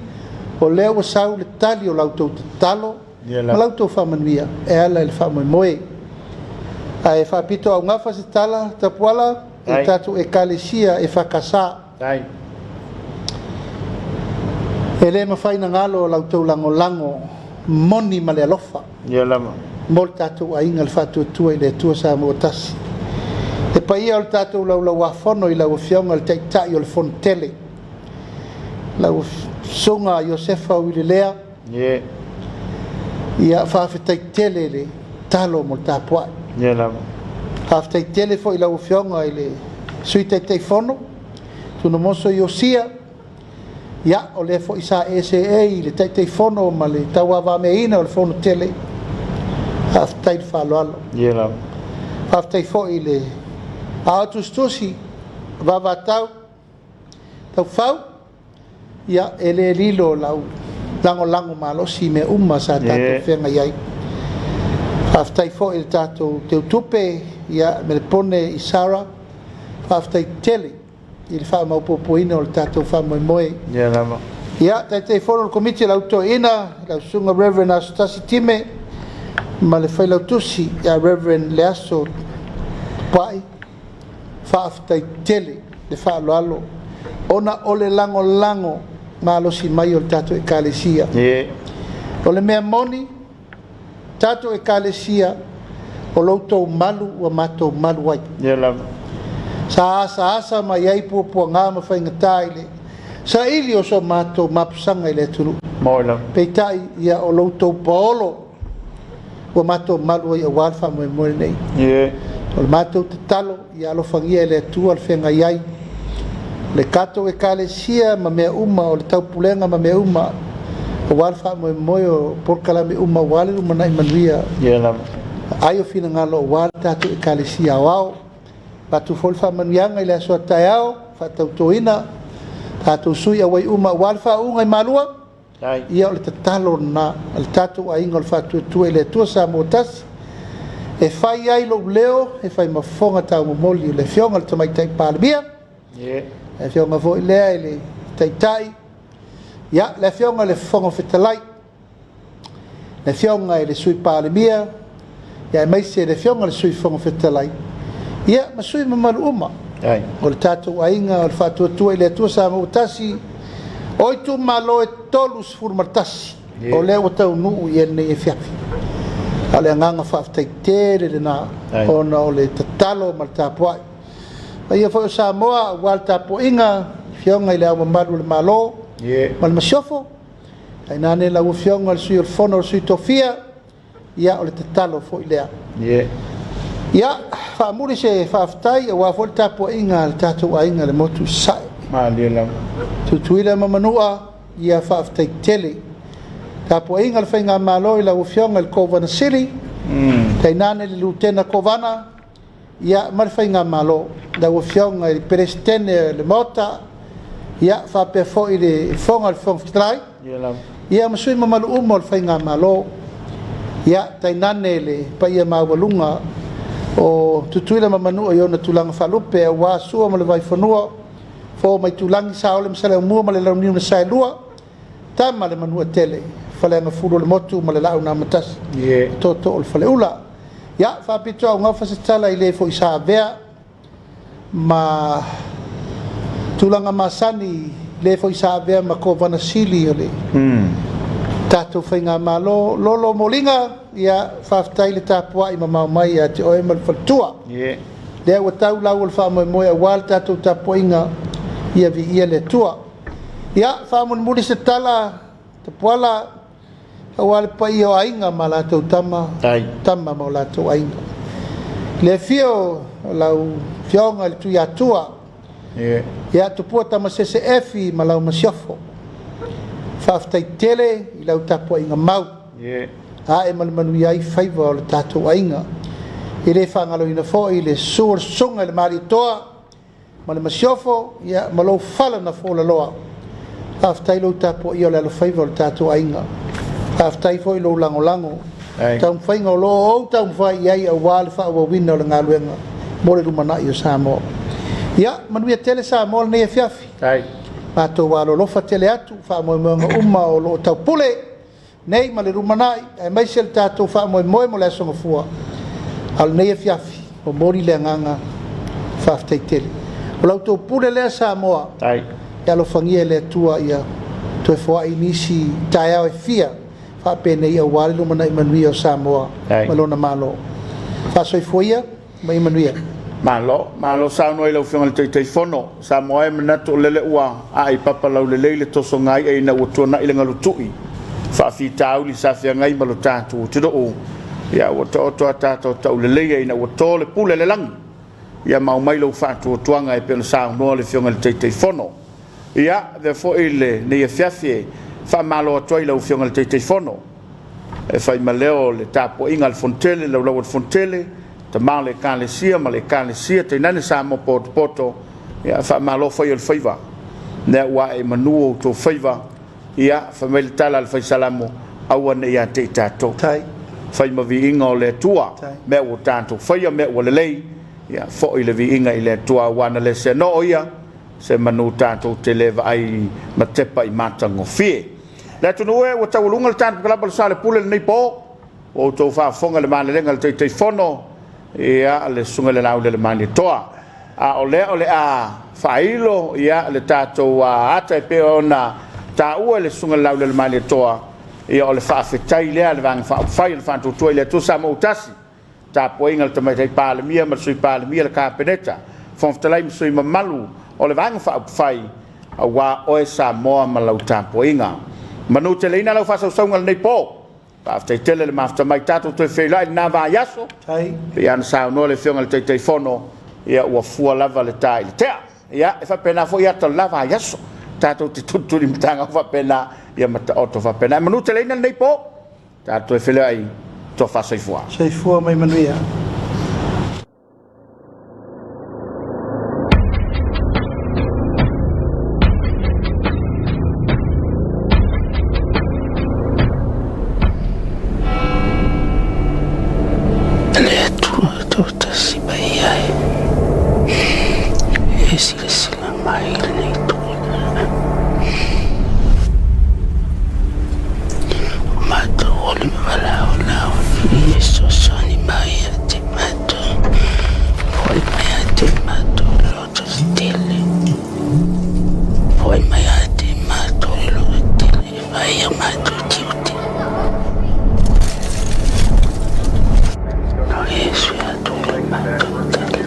o lea ua sau le tali o la outou tatalo ma la outou faamanuia e ala i le faamoemoe. Ae faapito augafa se tala, Tapuala, i le tatou ekalesia EFKS. E le mafai ona galo la outou lagolago moni ma le alofa mo le tatou aiga, le faatuatua i le Atua Samoa ua tasi. Le paia o le tatou laulauafono i lau Afioga i le Taitai o le Fono Tele, lau Susuga Iosefa Uilelea, ia faafetai tele le talo mo le tapuai. Faafetai tele foi i lau Afioga i le Sui Taitaifono, Tunamoso Iosia, ia o lea foi sa e seei i le Taitaifono ma le tauavameaina o le Fono Tele. Faafetai le faaaloalo. Faafetai foi i le aao tusitusi, vavatau, taufau, ia e le lilo lau lagolago malosi i mea uma sa tatou feagai ai. Faafetai foi i le tatou teutupe, ia Melepone Isara, faafetai tele i le faamaopoopoina o le tatou faamoemoe. Ia, Taitaifono o le Komiti a le Au Toeaina, lau Susuga Reverend Asotasi Time ma le Failautusi ia Reverend Leaso Tupai, faafetai tele le faaaloalo ona o le lagolago malosi mai o le tatou ekalesia. O le mea moni, tatou ekalesia, o lo outou malu ua matou malu ai. Sa asaasa mai ai puapuaga ma faigata i le saili o so matou mapusaga i le atunuu. Peitai, ia o lo outou paolo ua matou malu ai aua le faamoemoe lenei. O le matou tatalo, ia alofagia e le Atua le feagai ai le tatou ekalesia ma mea uma o le taupulega ma mea uma aua le faamoemoe o polokalame uma aua le lumanai manuia ai o finagalo aua le tatou ekalesia aoao. Avatu foi le faamanuiaga i le aso a taeao, faatautoina tatou sui auai uma aua le faauuga i Malua. Ia o le tatalo lena a le tatou aiga o le faatuatua i le Atua Samoa tasi, e fai ai lou leo, e fai ma fofoga taumomoli o le Afioga i le Tamaitai Palemia, le Afioga foi lea i le Taitai, ia le Afioga i le Fofoga Fetalai, le Afioga i le Sui Palemia, ia aemaise le Afioga i le Sui Fofoga Fetalai, ia ma sui usufono mamalu uma o le tatou aiga o le faatuatua i le Atua Samoa ua tasi, o itumalo e 31, o lea ua taunuu i lenei afiafi. A o le agaga faafetai tele lena ona o le tatalo ma le tapuai. Paia foi o Samoa aua le tapuaiga, Afioga i le Ao Mamalu o le Malo ma le Masiofo, tainane lau Afioga i le Sui o le Fono o Sui Tofia, ia o le tatalo foi lea. Ia, faamuli se faafetai aua foi le tapuaiga a le tatou aiga i le motu i Sasae. Tutuila ma Manua, ia faafetai tele. Tapuaiga a le Faigamalo i lau Afioga i le Kovana Sili, tainane le Lutena Kovana, ia ma le Faigamalo, lau Afioga i le Peresetene o le Maota, ia faapea foi le Fofoga o le Fofoga Fetalai, ia ma sui mamalu uma o le Faigamalo, ia tainane le paia maualuga o Tutuila ma Manua i ona tulaga faalupe aua Sua ma le Vaifanua, Fofo ma Aitulagi, Saole ma Saleaaumua ma le Launiu na Saelua, Tama a le Manuatele, Faleagafulu o le Motu ma le Laau na Amotasi, Tootoo o le Faleula. Ia, faapito augafa se tala i le foi sa avea ma tulaga masani, le foi sa avea ma Kovana Sili o le tatou Faigamalo, Lolo Moliga, ia faafetai le tapuai mamao mai ia te oe ma le faletua. Lea ua tau lau o le faamoemoe aua le tatou tapuaiga, ia viia le Atua. Ia, faamulimuli se tala Tapuala aua le paia o aiga ma latou tama, tama ma o latou aiga. Le afio o lau Afioga i le Tuiatua, ia Tupua Tamasese Efi ma lau Masiofo. Faafetai tele i lau tapuaiga mau, ae ma le manuia ai faiva o le tatou aiga. E le faagaloina foi le susu o le susuga i le Malietoa ma le Masiofo, ia ma lou fala na fualaloa. Faafetai lou tapuaia o le alofaiva o le tatou aiga. Faafetai foi lou lagolago, taumafaiga o lo o ou taumafai i ai aua le faaauauina o le galuega mo le lumanai o Samoa. Ia, manuia tele Samoa lenei afiafi. Matou alolofa tele atu, faamoemoega uma o lo o taupule nei ma le lumanai, aemaise le tatou faamoemoe mo le Aso Gafua. A o lenei afiafi, momoli le agaga faafetai tele. O la outou pule lea Samoa, e alofagia e le Atua ia toe foai nisi taeao e fia faapenei aua le lumanai manuia o Samoa ma lona Malo. Faasoifua ia ma ia manuia. Malo, malo saunoa i lau Afioga i le Taitaifono. Samoa e, manatu o lele ua ae i papa laulelei le tosoga i'a ina ua tuanai le galutui faafitauli sa feagai ma lo tatou atunuu. Ia ua taoto a tatou tauleleia ina ua to le pule a le lagi, ia ma aumai lou faatuatuaga e pei ona saunoa le Afioga i le Taitaifono. Ia, avea foi lenei afiafi e faamalo atu ai i lau Afioga i le Taitaifono e fai ma leo o le tapuaiga a le Fonotele, le Laulau a le Fonotele, tama o le Ekalesia ma le Ekalesia, tainane Samoa potopoto. Ia faamalo fai o le faiva, lea ua ae i manu o outou faiva. Ia, fai mai le tala a le Fai Salamo, aua ne i ia te i tatou, fai ma viiga o le Atua, mea ua tatou faia, mea ua lelei, ia foi le viiga i le Atua, aua na le seanoa o ia se manu tatou te le vaai ma tepa i matagofie. Le atunuu e, ua taualuga le tatou kalaba o le Sale Pule lenei po, ua outou faafofoga i le malelega a le Taitaifono, ia le susuga i le Laulele Malietoa. A o lea o le a faailo ia le tatou ata e pei ona taua e le susuga i le Laulele Malietoa, ia o le faafetai lea a le Vaega Faaupufai o le Faatuatua i le Atua Samoa ua tasi, tapuaiga a le Tamaitai Palemia ma le Sui Palemia, le Kapeneta, Fofoga Fetalai ma sui usufono mamalu o le Vaega Faaupufai, aua oe Samoa ma lau tapuaiga. Manuteleina lau faasausauga i lenei po. Faafetai tele le mafuta mai, tatou toe feiloai i lena vaiaso. Pei ona saunoa le Afioga i le Taitaifono, ia ua fua lava le ta i le tea. Ia, e faapena foi ata o le la vaiaso. Tatou te tulitulimatagau faapena, ia ma taoto faapena. E manuteleina lenei po. Tatou toe feiloai, tofa soifua. Soifua mai manuia. Le Atua toatasi mai ai, e silasila mai i lenei tulaga. O matou o le valaolao i fesoasoani mai ia te matou, foi mai ia te matou le loto tetele, foi mai ia te matou le loto tetele e fai a matou tiute. O Iesu ia te le matou tala.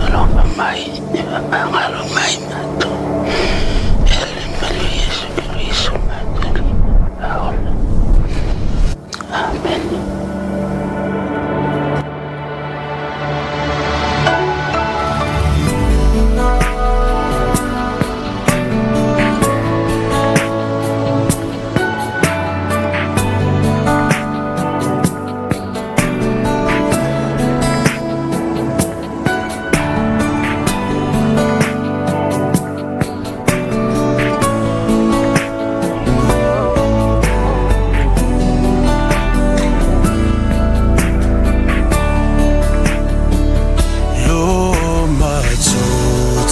Alofa mai, e faamagalo mai matou. E le malu Iesu Keriso matou Alii. Amene. Lo matou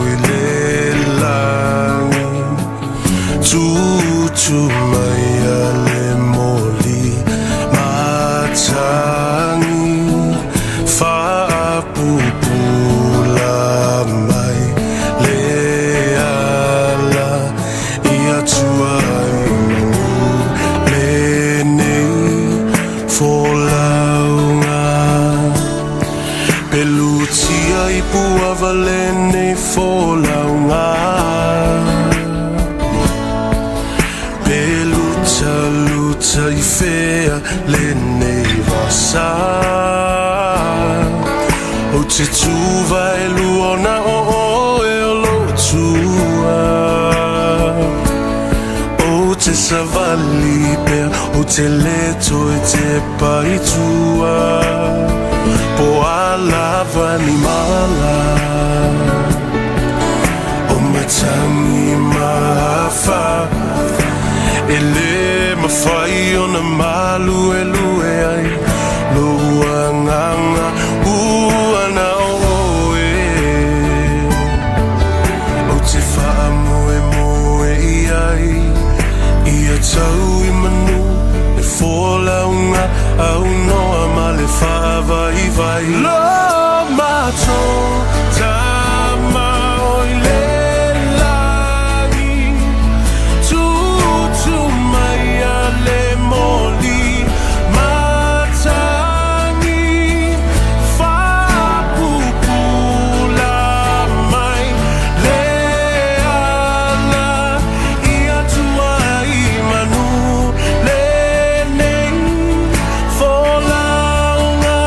i le lagi, Tutu mai a le moli matagi, Faapupula mai le ala, Ia tua i manu lenei folau. Puava lenei folauga. Pe luta luta i fea lenei vasa. O te tuva e luona o oe o lo tua. O te savali pea, o te leto e te paitua. Po a lava ni mala. O matangi mafa. E le mawhai o na malu e lue ai. Lo uanganga ua na o e. O te wha moe moe i ai. Ia tau i manu le fōlaunga au noa ma le whaavai vai. Lo mato tama o i le lagi. Tutu mai a le moli matangi. Whapupula mai le ala i atua i manu le nei folauga.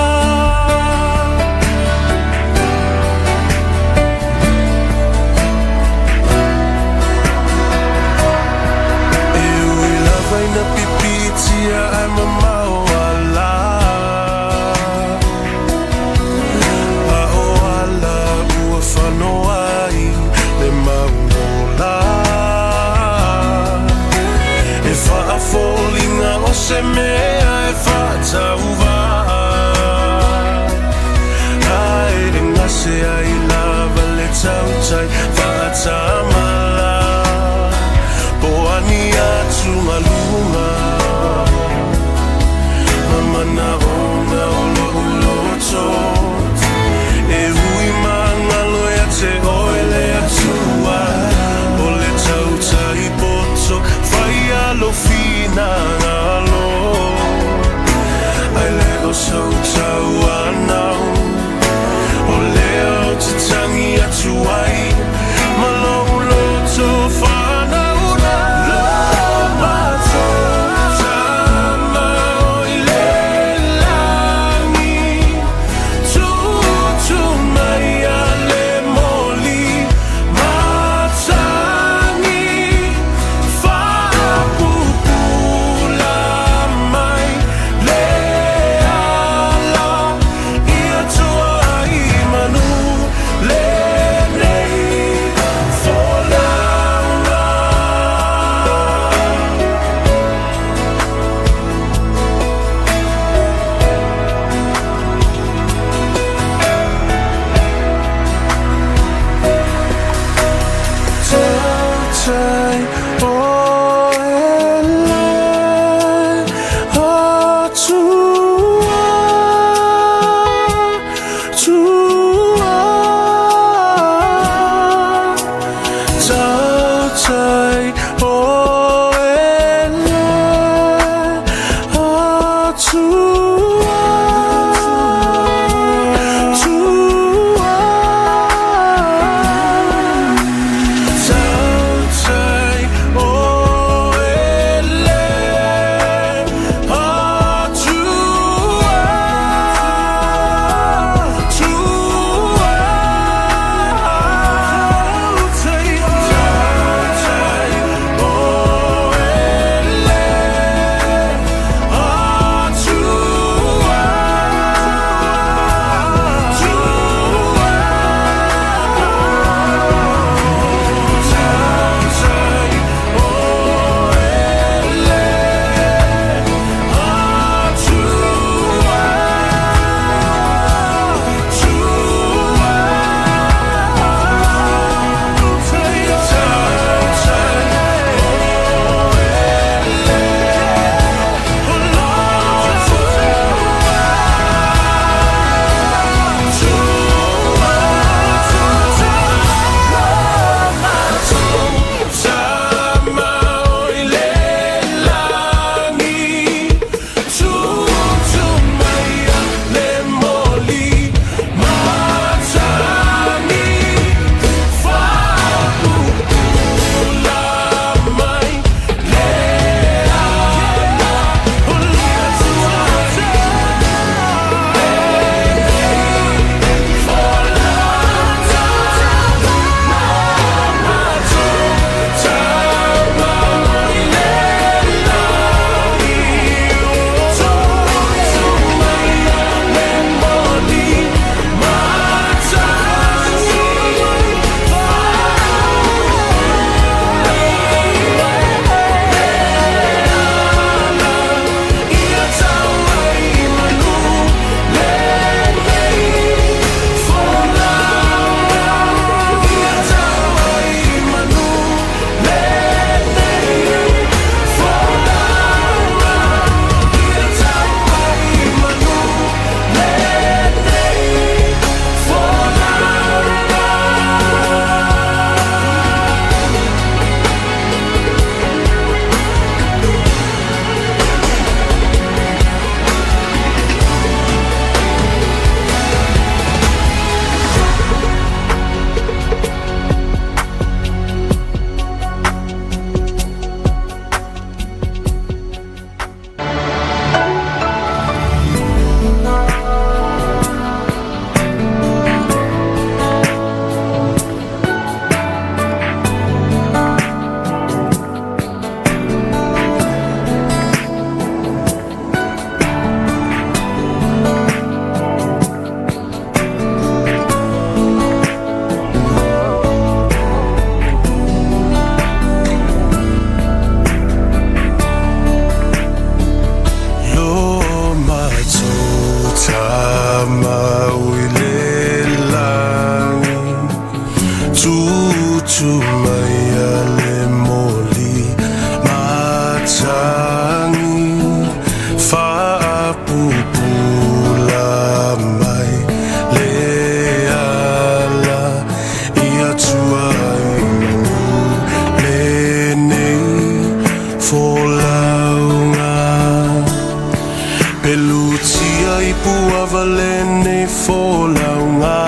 Pelutia i puava lenei folauga.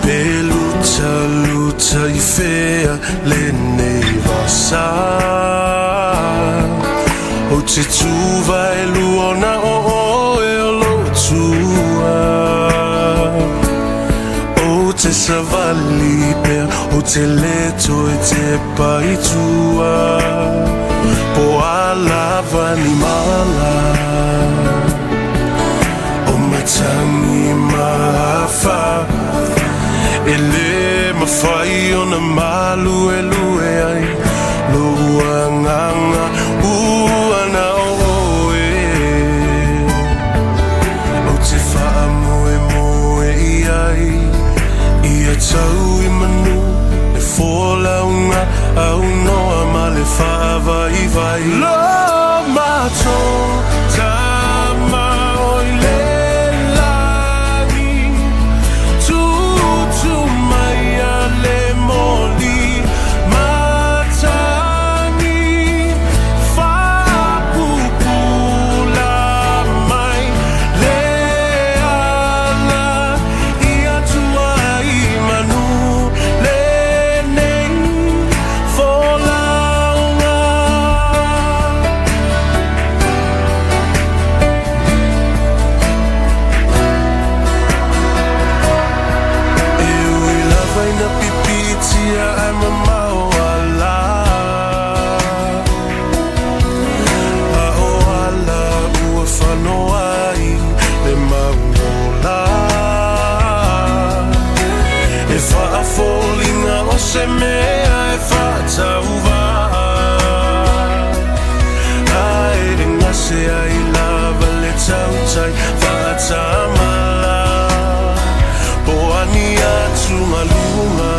Pe lutaluta i fea lenei vasa. Ou te tuva e luona o oe o lou tua. Ou te savali pea, ou te le toe tepa i tua. Po a lava ni mala o matangi ma afa, e le mafai ona maluelue ai lou agaga ua na o oe. Ou te faamoemoe i ai ia tau i manu le folauga aunoa ma le faavaivai. Lo matou Tama o i le lagi, tutu mai a le moli matagi, faapupula mai le ala ia tua i manu lenei folauga. E ui lava ina pipiitia ae mamao ala, a o ala ua fanoa ai le mauola. E faafoliga o se mea e faatauvaa, ae e gase ai lava le tautai faatamala. Po o ni atugaluga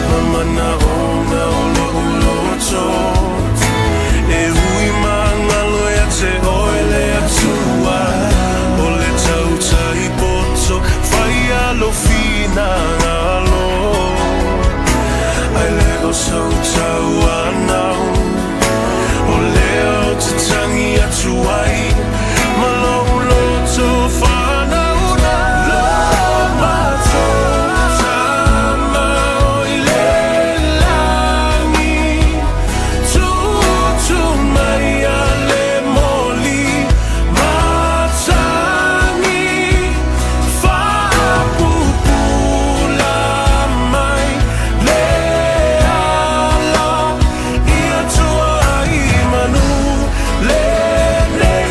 ma manaoga o lou loto, e ui magalo ia te oe le Atua, o le tautai poto faia lou finagalo, ae le o sou tauanau. O lea ou te tagi atu ai ma lou loto faanaunau. Lo matou Tama o i le lagi, tutu mai a le moli matagi, faapupula mai le ala ia tua i manu lenei.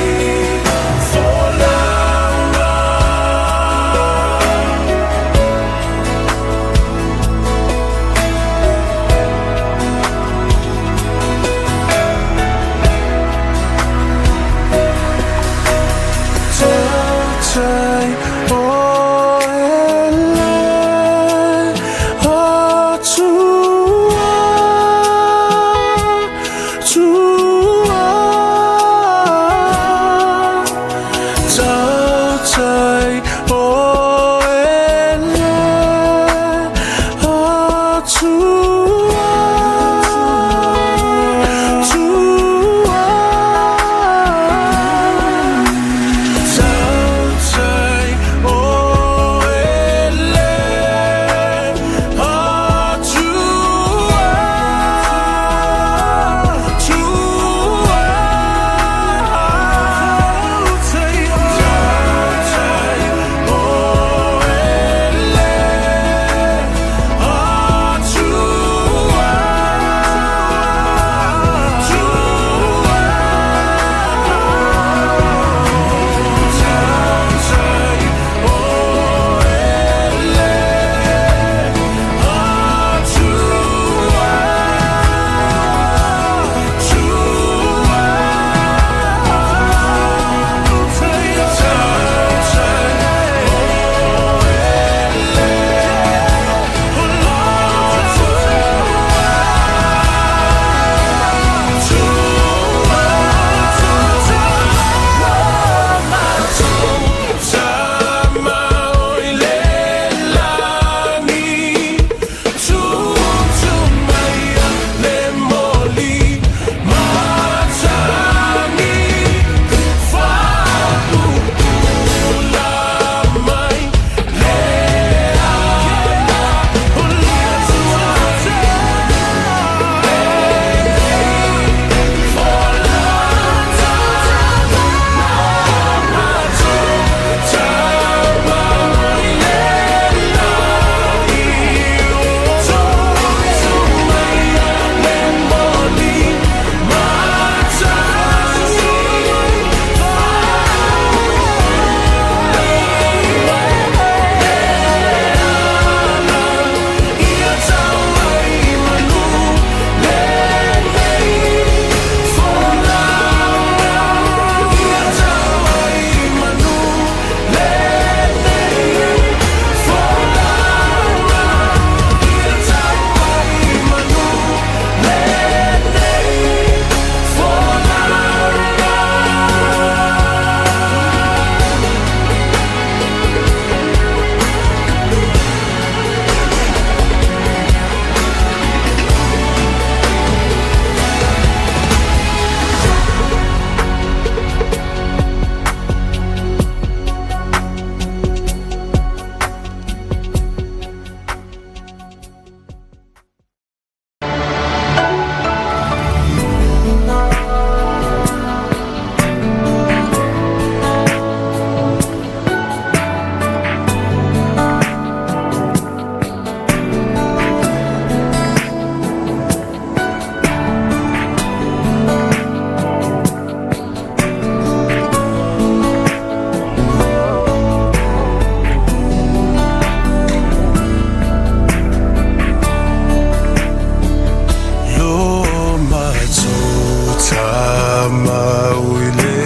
Tama o i le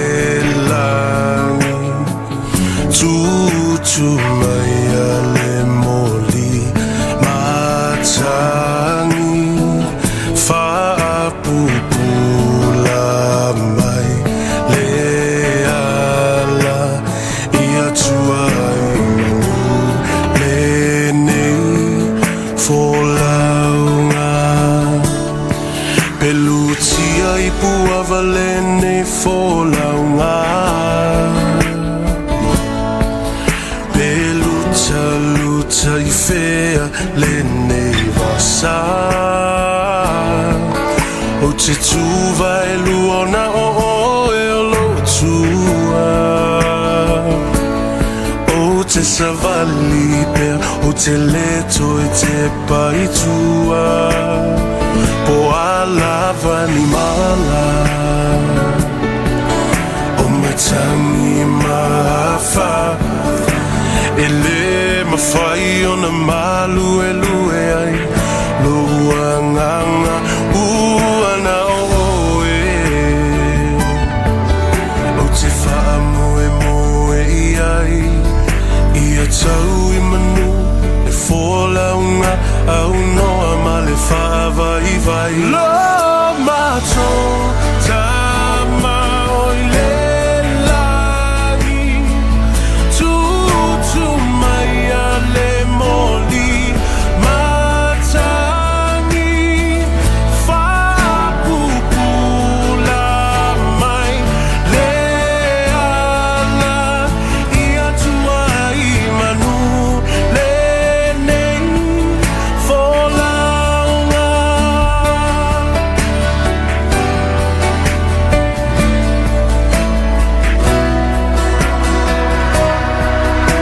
lagi, Tūtū mai a le moli matagi, Faapupula mai le ala, Ia tua i manu lenei folauga. Pelutia i puava lenei folauga. Peluta luta i fea lenei vasa. O te tuva e luona o oe o lo tua. O te savali pea, o te leto e te paitua. Po a lava ni mala, O matangi mafa, E le mawhai o na malu e lue ai, Lo uanganga ua na o e. O te whaamoe moe i ai, Ia tau i manu, le folauga au noa ma le faavaivai. Lo matou Tama o i le lagi, Tūtū mai a le moli matagi, Faapupula mai le ala, Ia tua i manu lenei folauga.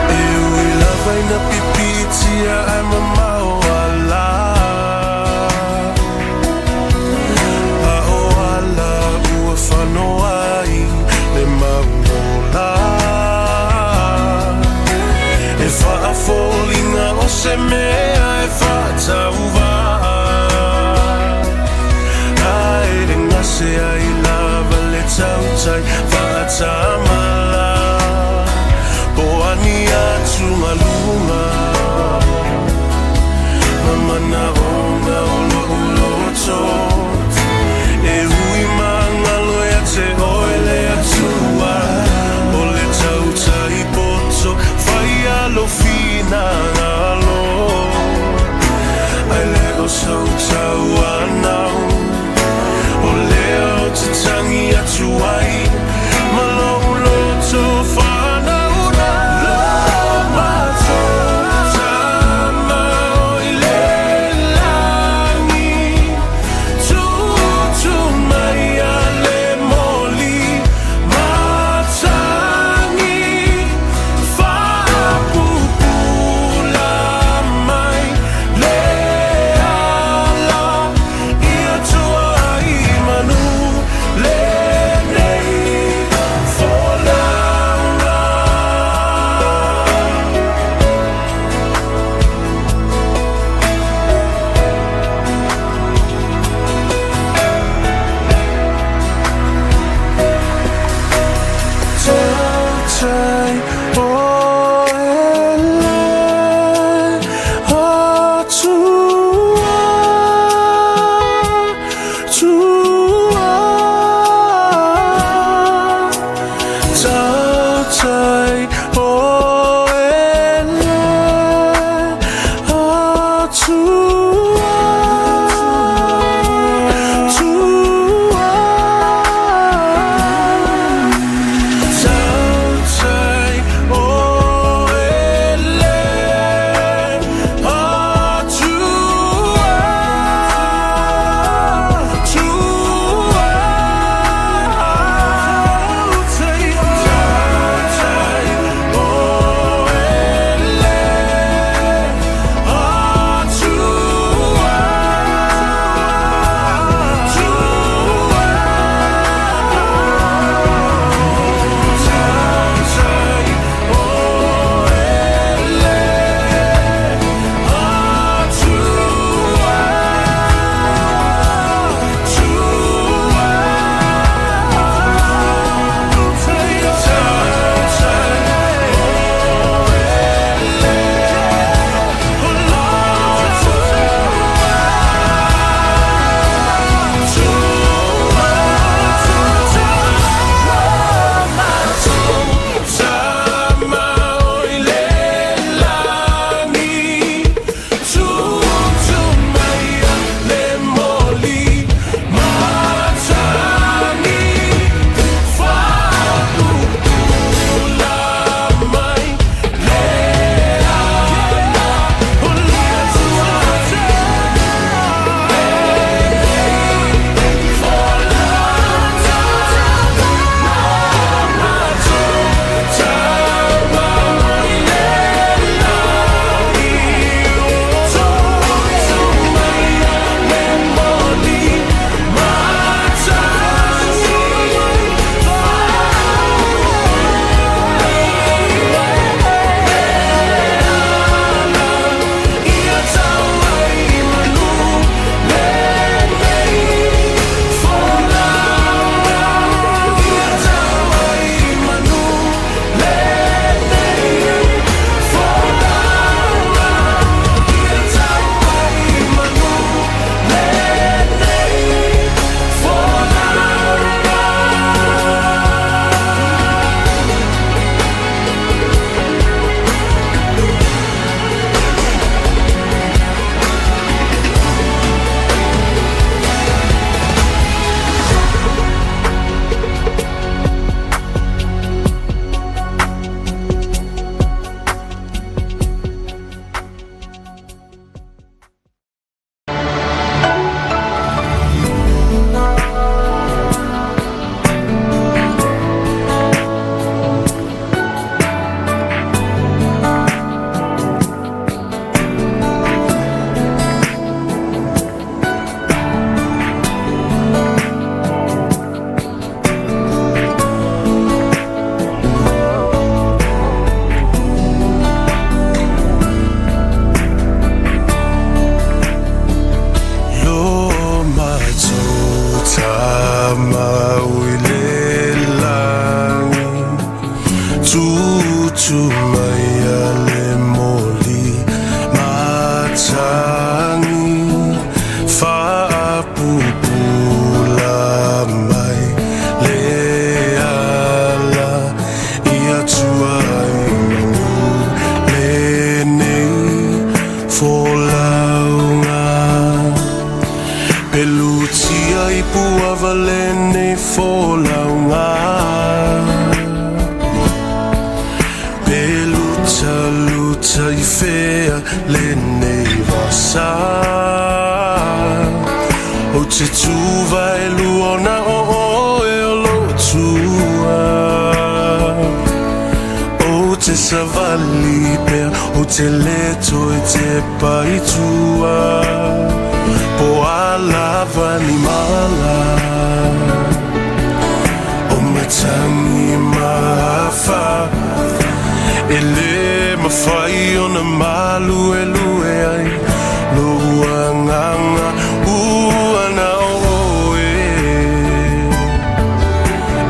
E ui lava ina pipiitia ae mamao ala, A o ala ua fanoa ai le mauola. E faafoliga o se mea e faatauvaa, Ae e gase ai lava le tautai faatamala. Po o ni atugaluga ma manaoga o lo'u loto, E ui magalo ia te oe le Atua, O le tautai poto faia lou finagalo, Ae le o sou tauanau. O lea ou te tagi atu ai ma lou loto faanaunau. Lo matou Tutu mai a le moli matagi, faapupula mai le ala i atua i manu lenei folauga. Pelutia i puava lenei folauga. Pelutaluta i fea lenei vasa. O te tuva e luona o oe o lo tua. O te savali pea, o te leto e te paitua. Po a lava ni mala. O matangi mafa. E le mafai ona malu e lue ai lo uanganga ua na oe.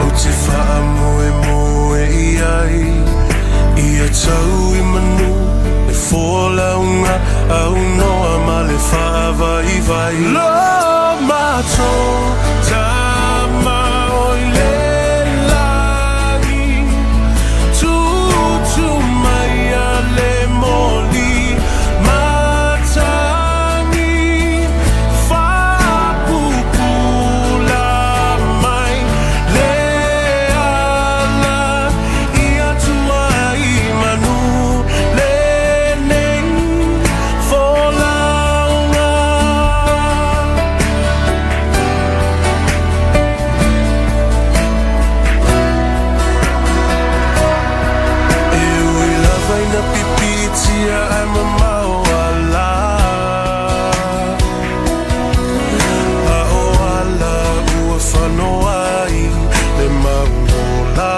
O te whaamoe moe i ai ia tau i manu le folauga au noa ma le faavaivai. Lo matou tama o i le lagi, tutu mai a le moli matagi, faapupula mai le ala i atua i manu lenei folauga. E ui lava ina pipitia ai mamao ala, a o ala ua fanoa ai le mauola.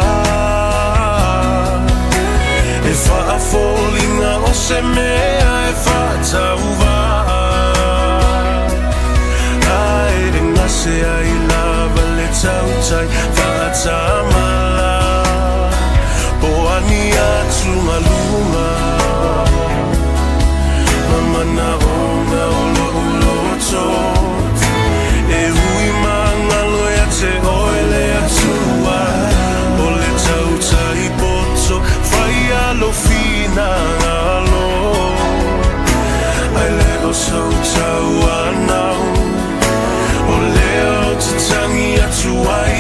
E faafoliga o se mea e faatauvaa, ae e gase ai lava le tautai faatamala. Po ani atugaluga ma manaoga o lo'u loto, e ui magalo ia te oe le Atua. O le tautai poto faia lou finagalo, ae le o sou tauanau. O lea ou te tagi atu ai.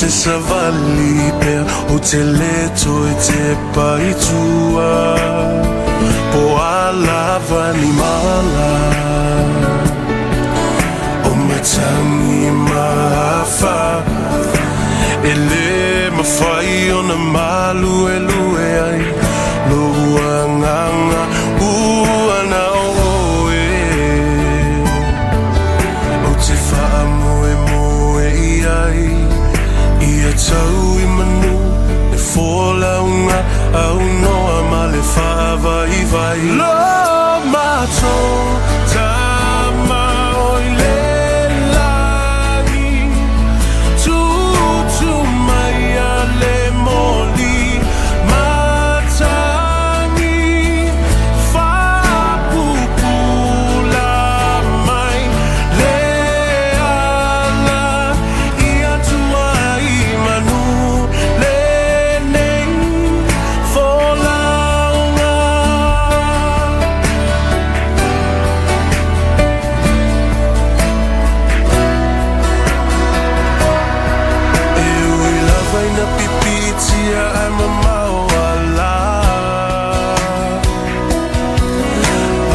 te savali pea, ou te le toe tepa i tua, po o a lava ni mala o matagi ma afa, e le mafai ona maluelue ai lou agaga ua na o oe. Ou te faamoemoe i ai, ia tau i manu le folauga aunoa ma le faavaivai. Lo matou Tama o i le lagi, tutu mai a le moli matagi, faapupula mai le ala ia tua i manu lenei folauga. E ui lava ina pipiitia ae mamao ala,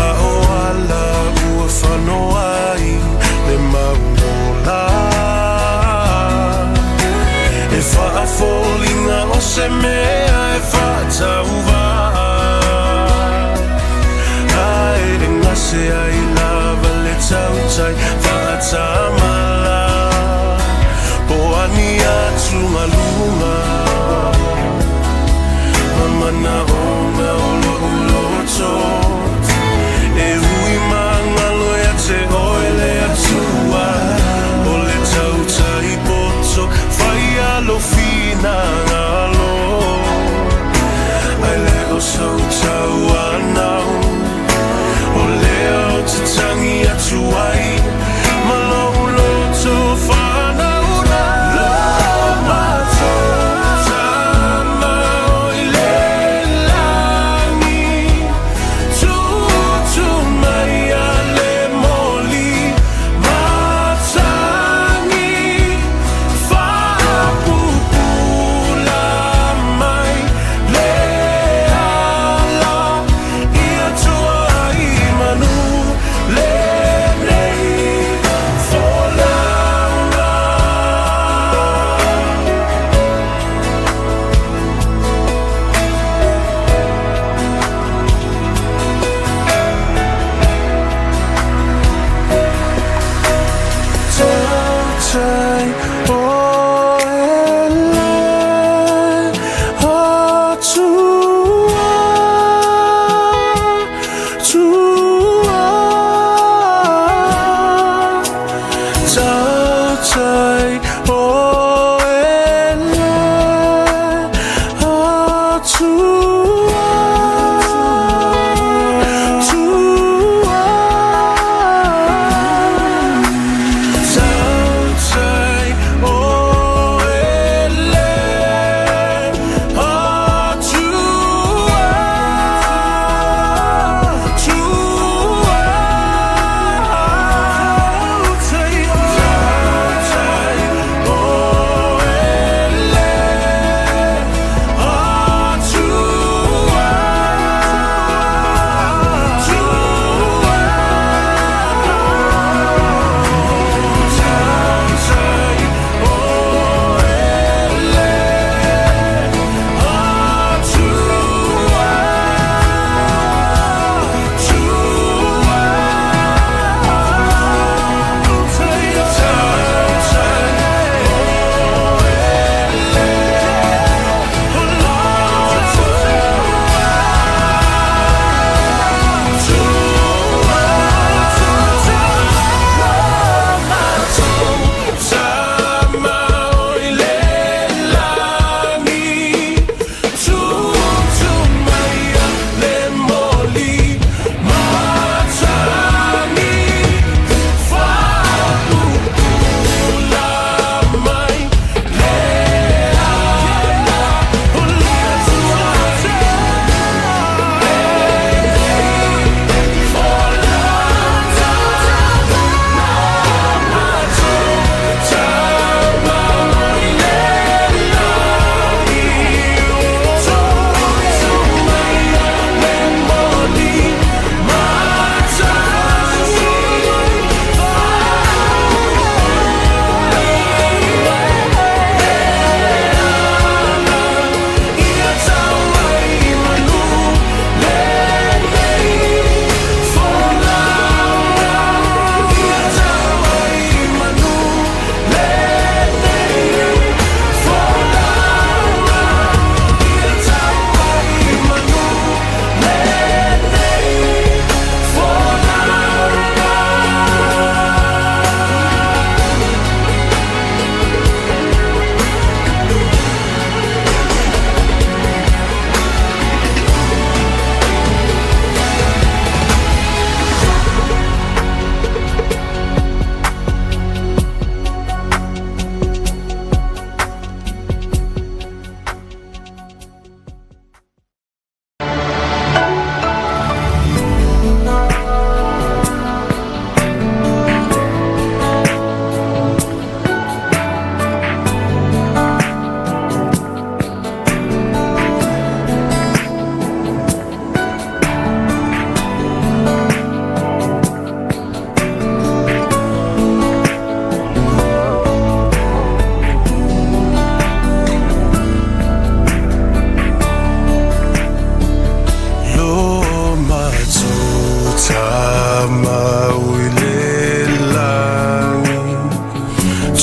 a o ala ua fanoa ai le mau ola, e faafoliga o se mea e faatauvaa, ae e gase ai lava le tautai faatamala, po o a ni atugaluga ma manaoga o lou loto, e ui magalo ia te oe le Atua, o le tautai poto faia lou finagalo, ae le o sou tauanau. O lea ou te tagi atu ai ma lou loto faanaunau. Lo matou Tama o i le lagi, tutu mai a le moli matagi, faapupula mai le ala ia tua i manu lenei folauga. Tautai o e le Atua, tua. Tautai o e le Atua, tua. Tautai o e le Atua, tua. Tautai.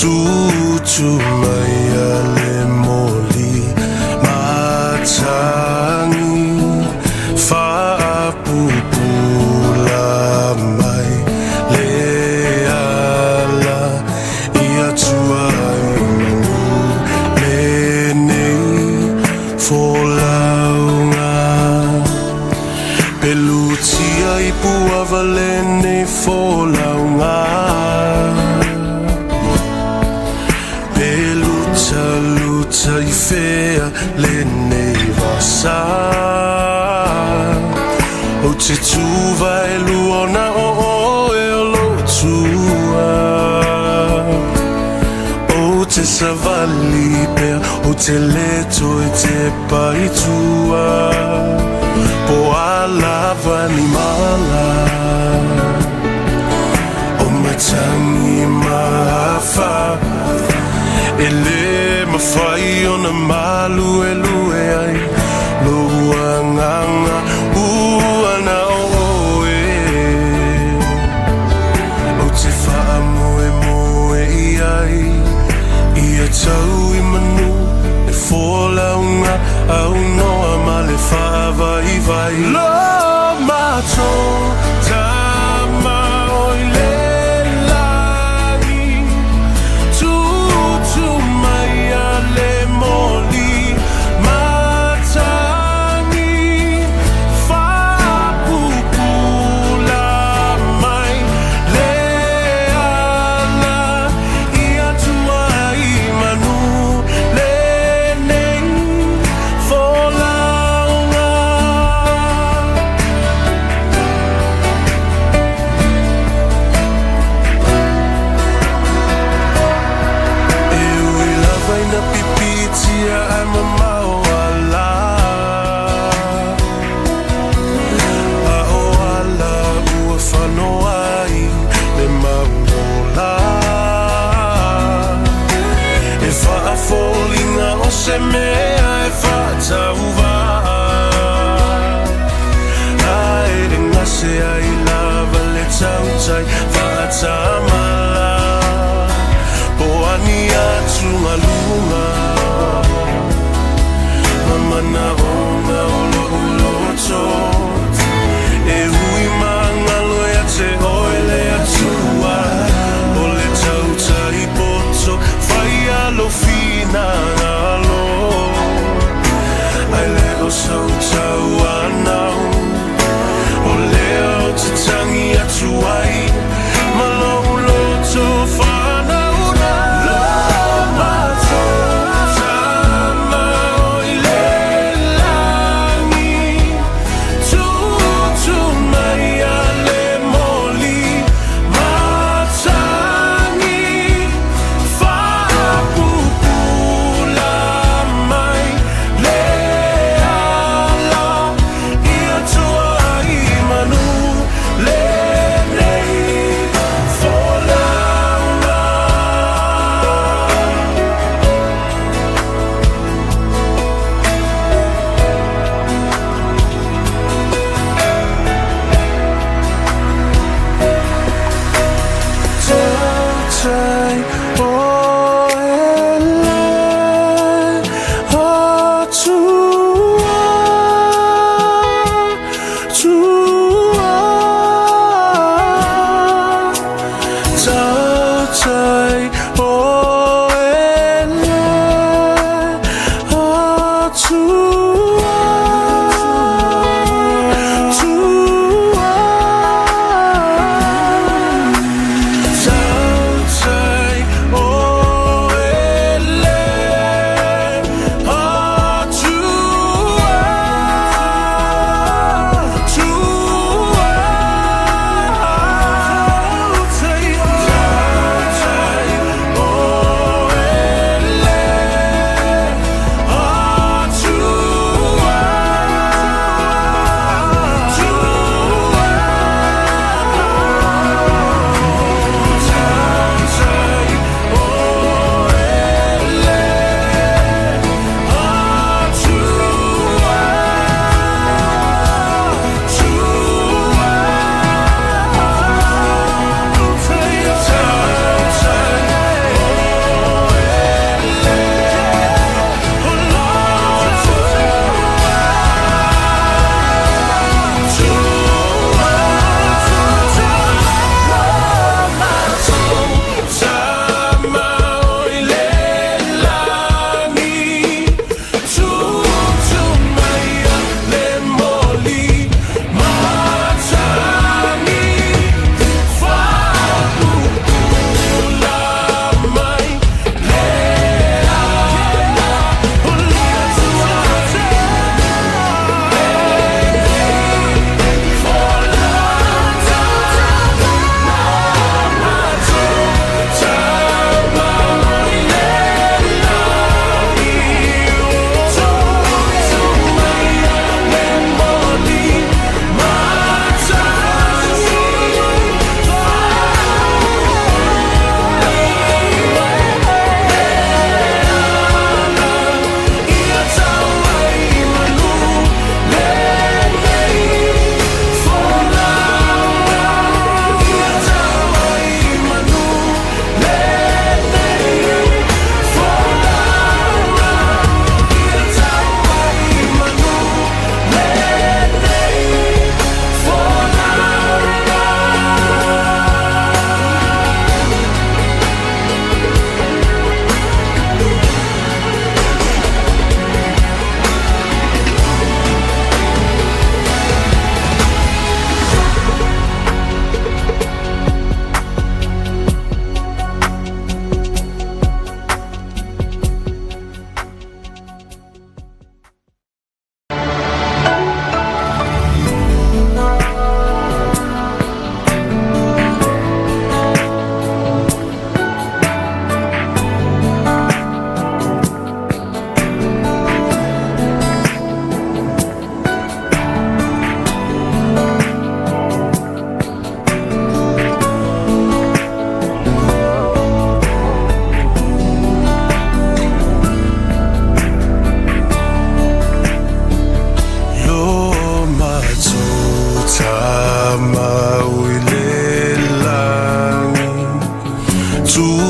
Tūtū mai a le moli matagi, Faapupula mai le ala i atua i manu lenei folauga. Pelutia i puava lenei folauga. Pelutaluta i fea lenei vasa. Ou te tuva e luona o oe o lotua. Ou te savali pea, ou te leto e te paitua. Po a lava ni mala o matangi mafa, E le mafai ona maluelue ai lou agaga ua na o oe. Ou te faamoemoe i ai, ia tau i manu le folauga aunoa ma le faavaivai. Lo matou Tama o i le lagi, Tūtū mai a le moli matagi, Faapupula mai le ala i atua i manu lenei folauga. E ui lava ina pipitia ae mamao ala, A o ala ua fanoa ai le mauola. E faafoliga o se mea e faatauvaa, Ae e gase ai lava le tautai faatamala. Po o a ni atugaluga ma manaoga o lou loto, E ui magalo ia te oe le Atua, O le tautai poto faia lou finagalo, Ae le o sou tauanau. O lea ou te tagi atu ai ma lou loto faanaunau. Lo matou Tama o i le lagi.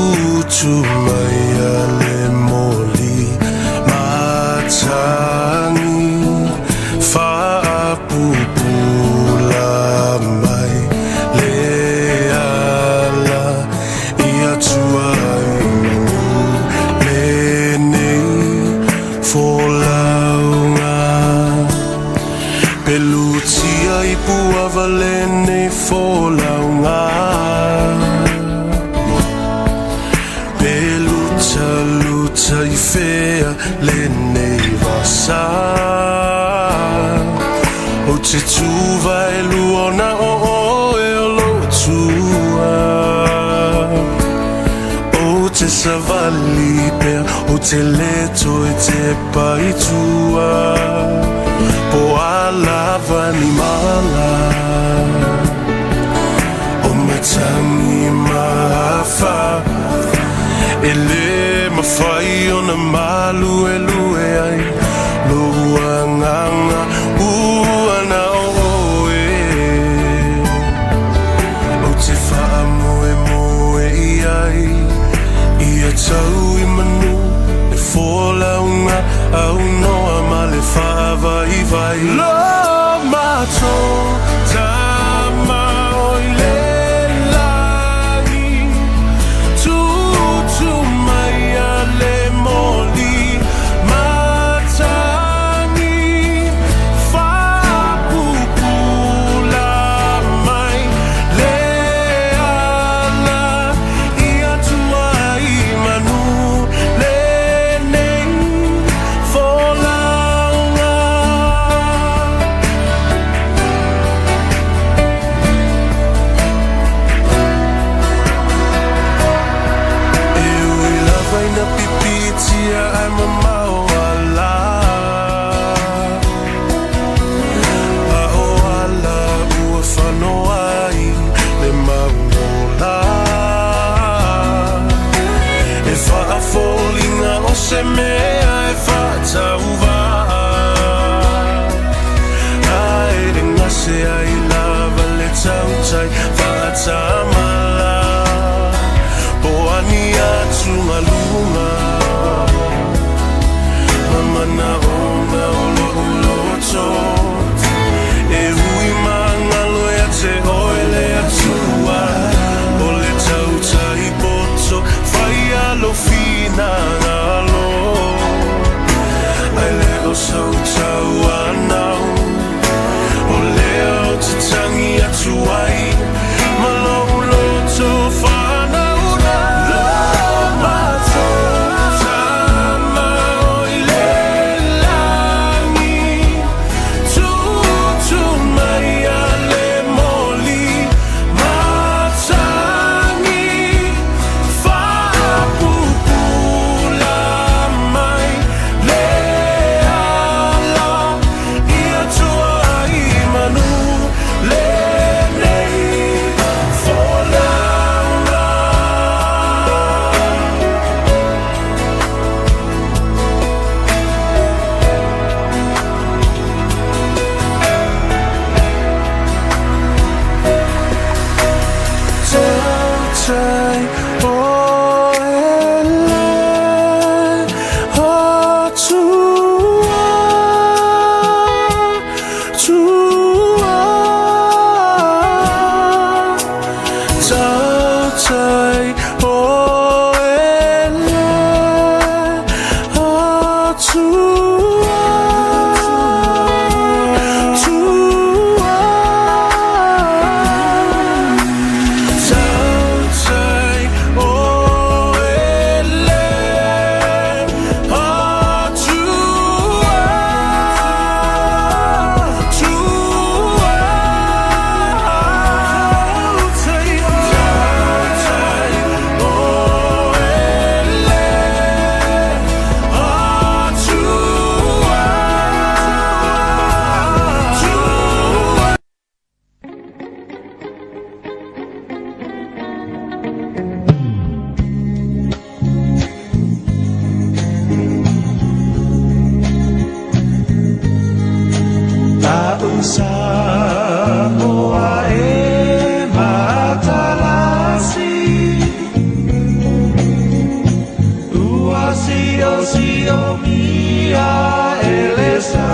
Tūtū mai a le moli matagi, Faapupula mai le ala i atua i manu lenei folauga. Pelutia i puava lenei folauga. Pelutaluta i fea lenei vasa. O te tuva e luona o oe o lo tua. O te savali pea, o te leto e te paitua. Po a lava ni mala, o matangi mafa. E le mafai ona malu e lue ai lou agaga ua na o oe. Ou te faamoemoe i ai ia tau i manu le folauga aunoa ma le faavaivai. Lo matou Tama o i le lagi, Tūtū mai a le moli matagi, Faapupula mai le ala i atua i manu lenei folauga. E ui lava ina pipiitia ae mamao ala, A o ala ua fanoa ai le mauola. E faafoliga o se mea e faatauvaa, Ae e gase ai lava le tautai faatamala. Po o ni atugaluga ma manaoga o lou loto, E ui magalo ia te oe le Atua, O le tautai poto faia lou finagalo, Ae le o sou tauanau. O lea ou te O si o mia ele sa.